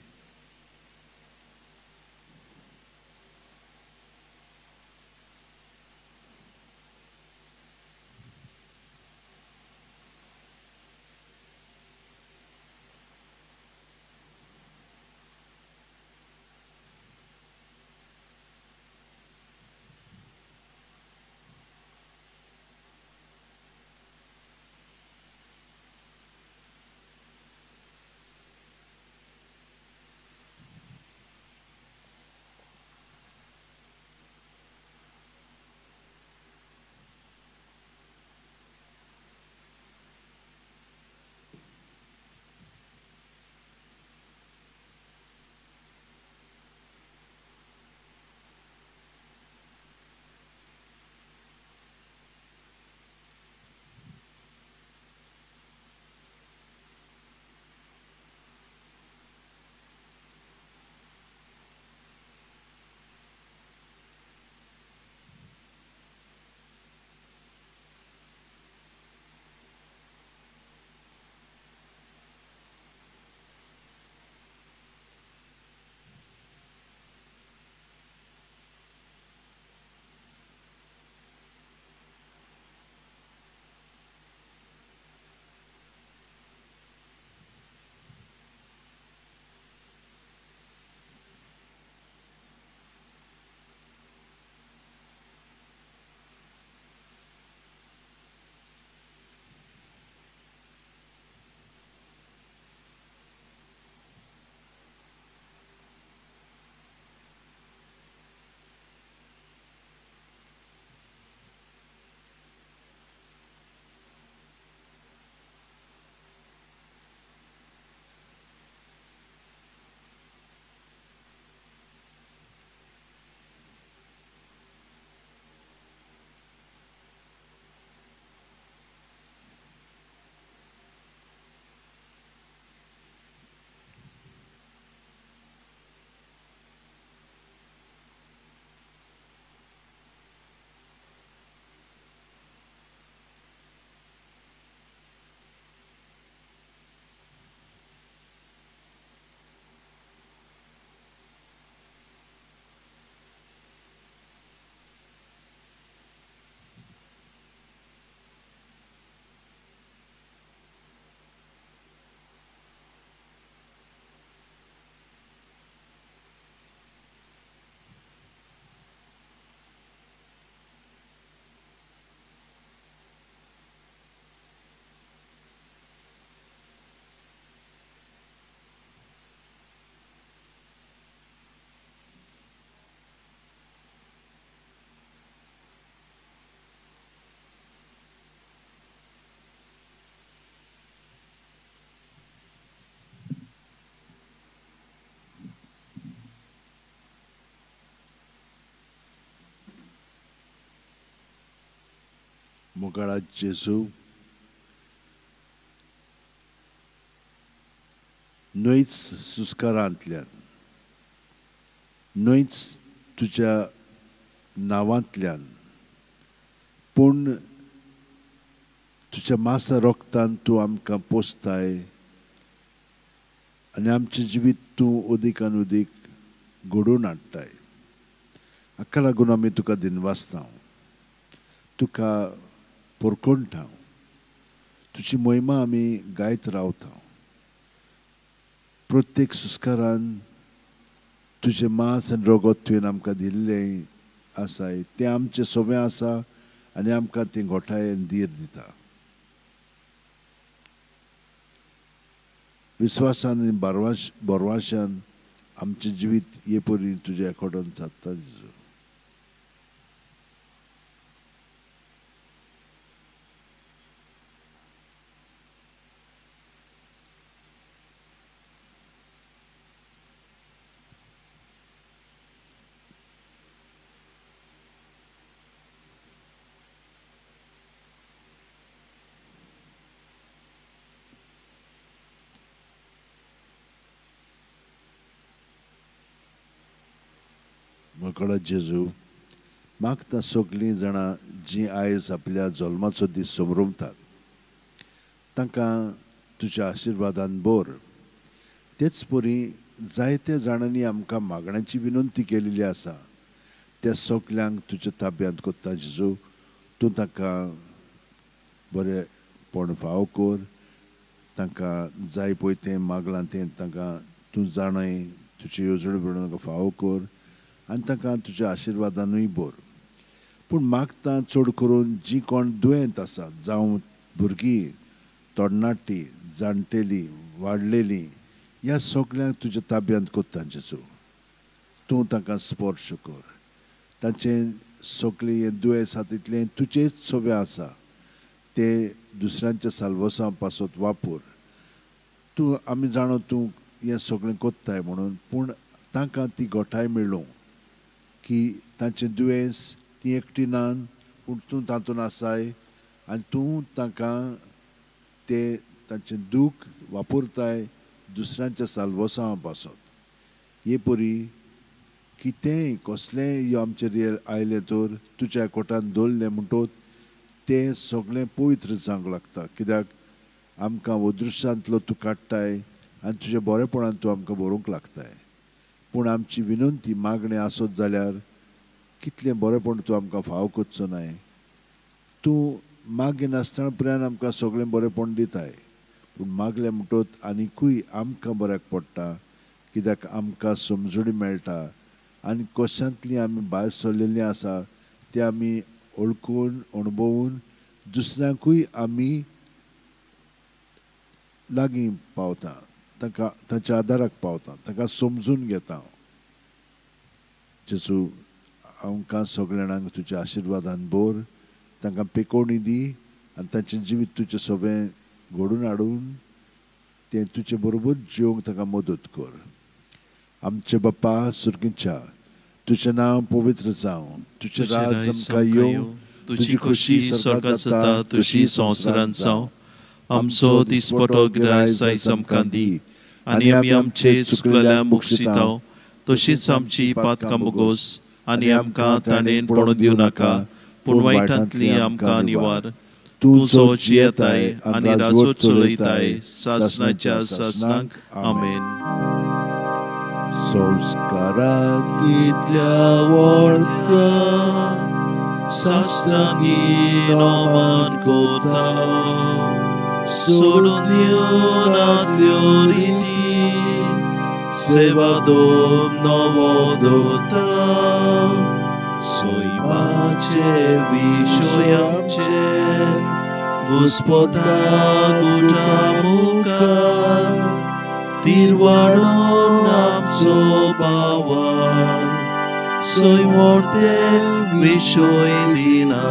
मोगाळा जेजू, न्हयच सुस्कारांतल्यान, न्हयच तुज्या नांवांतल्यान, पूण तुज्या मासा रोगतान तूं आमकां पोसताय आनी आमचें जिवीत तूं अदीक आनी अदीक घडोवन हाडटाय. हाका लागून आमी तुका दिनवासता, तुका पोरकोणटा, तुजी महिमा आमी गायत रावता. प्रत्येक सुस्कारान तुजें मांस आनी रगत तुवें आमकां दिल्लें आसाय, तें आमचें सवें आसा आनी आमकां तें घोटाय आनी धीर दिता. विस्वासान आनी बरवाशान आमचें जिवीत हे परी तुज्या एकोटान सादता जेजू. मोगाळा जेजू, मागता सगळीं जाणां जीं आयज आपल्या जल्माचो दीस समरमतात तांकां तुज्या आशिर्वादान भर. तेच परी जायत्या जाणांनी आमकां मागण्यांची विनंती केलेली आसा, त्या सगल्यांक तुज्या ताब्यांत कोत्ता जेजू. तूं तांकां बरेंपण फावो कर, तांकां जाय पळय तें मागलां तें तांकां तूं जाणय, तुजी येवजण प्रमाण तांकां फावो कर आनी तांकां तुज्या आशिर्वादानूय भर. पूण मागता चड करून जीं कोण दुयेंत आसा, जावं भुरगीं, तरणाटीं, जाणटेलीं, वाडलेलीं, ह्या सगल्यांक तुज्या ताब्यांत कोत्ता जेजू. तूं तांकां स्पर्श कर, तांचें सगळें हें दुयेंस आसा तितलें तुजेंच सवें आसा, तें दुसऱ्यांच्या साल्वसां पासत वापर. तूं आमी जाणो तूं हें सगळें कोत्ताय म्हणून, पूण तांकां ती गोठाय मेळूं की तांचें दुयेंस ती एकटी नान, पूण तूं तातूंत आसाय आनी तूं तांकां तें तांचें दूख वापरताय दुसऱ्यांच्या साल्वसां पासत. हे परी कितेंय कसलेंय यो आमचेर आयलें तर तुज्या कोटान दवरलें म्हणटोच तें सगळें पवित्र जावंक लागता. कित्याक आमकां अदृश्टांतलो तूं काडटाय आनी तुज्या बरेपणान तूं आमकां बरोवंक लागताय. पूण आमची विनंती मागणें आसत जाल्यार कितलें बरेंपण तूं आमकां फावो करचो नाय. तूं मागिनासतना पर्यंत आमकां सगळें बरेंपण दिताय, पूण मागलें म्हणटोच आनिकूय आमकां बऱ्याक पडटा, कित्याक आमकां समजणी मेळटा आनी कशांतली आमी भायर सरलेलीं आसा तें आमी वळखून अणभवून दुसऱ्यांकूय आमी लागीं पावता, तांकां तांच्या आदाराक पावता, तांकां समजून घेता. जेजू, आमकां सगळ्या जाणांक तुज्या आशिर्वादान भर, तांकां पेकोवणी दी आनी तांचें जिवीत तुजें सगळें घडोवन हाडून तें तुजे बरोबर जिवंक तांकां मदत कर. आमचे बापा सुर्गीच्या, तुजें नांव पवित्र जावं, तुजें राज आमकां येवं, तुजी खोशी स्वर्गांत जाता तशी संवसारांत जावं. आमचो दिसपटो गिरायस आयज आमकां दी आनी आमी आमचे चुकलेल्या मुक्षितां तशीच आमची पातकां मुगोस आनी आमकां ताणें पडून दिवं नाका, पूण वायटांतली आमकां निवार. तूं जो जियेताय आनी राजवट चलयताय सासणाच्या सासणाक. आमेन. संस्कारा कितल्या व्हडल्या शास्त्रांगी नमन कोता, सोडून दिवनातल्यो रिती सेवा दोम नवो दवरता. सैमाचे विशयाचे घुस्पता गुटा मुखार, तिरवाडून आमचो पावर सैमोर्ते विशय दिना.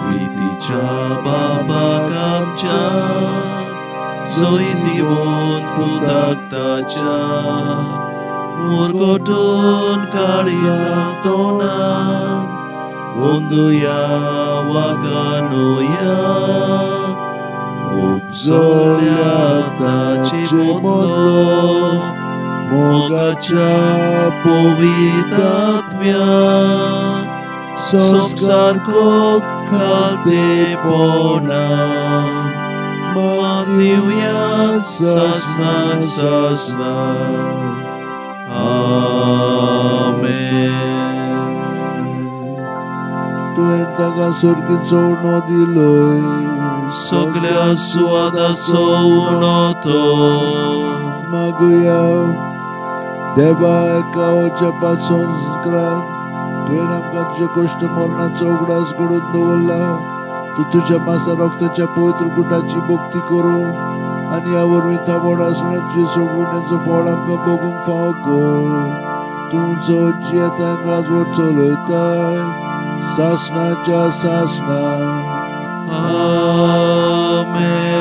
प्रितीच्या बाबाक आमच्या जय दिवन पुताक ताच्या, मुरगटून काळया तोंडान अंदुया वागानुया उपजल्या ताचे बदलो मोगाच्या पवित्र संसार खालतेपणा मानिवया सासनाक सासना. आमेन. तुवें ताका सर्गीचो उणो दिलोय, सगळ्या सुवादाचो उणो तो. मागुया देवा एका अजापा संस्कारान तुवें आमकां तुज्या कश्ट मरणाचो उगडास घडोवन दवरला. तूं तुज्या मासा रक्ताच्या पवित्र गुटाची भक्ती करूं आनी ह्या वरवीं थाबोड आसलें तुजे सोडवणेचो फळ आमकां भोगूंक फावो कर. तूं जो जियेताय राजवट चलयताय सासणाच्या सासणा. आमेन.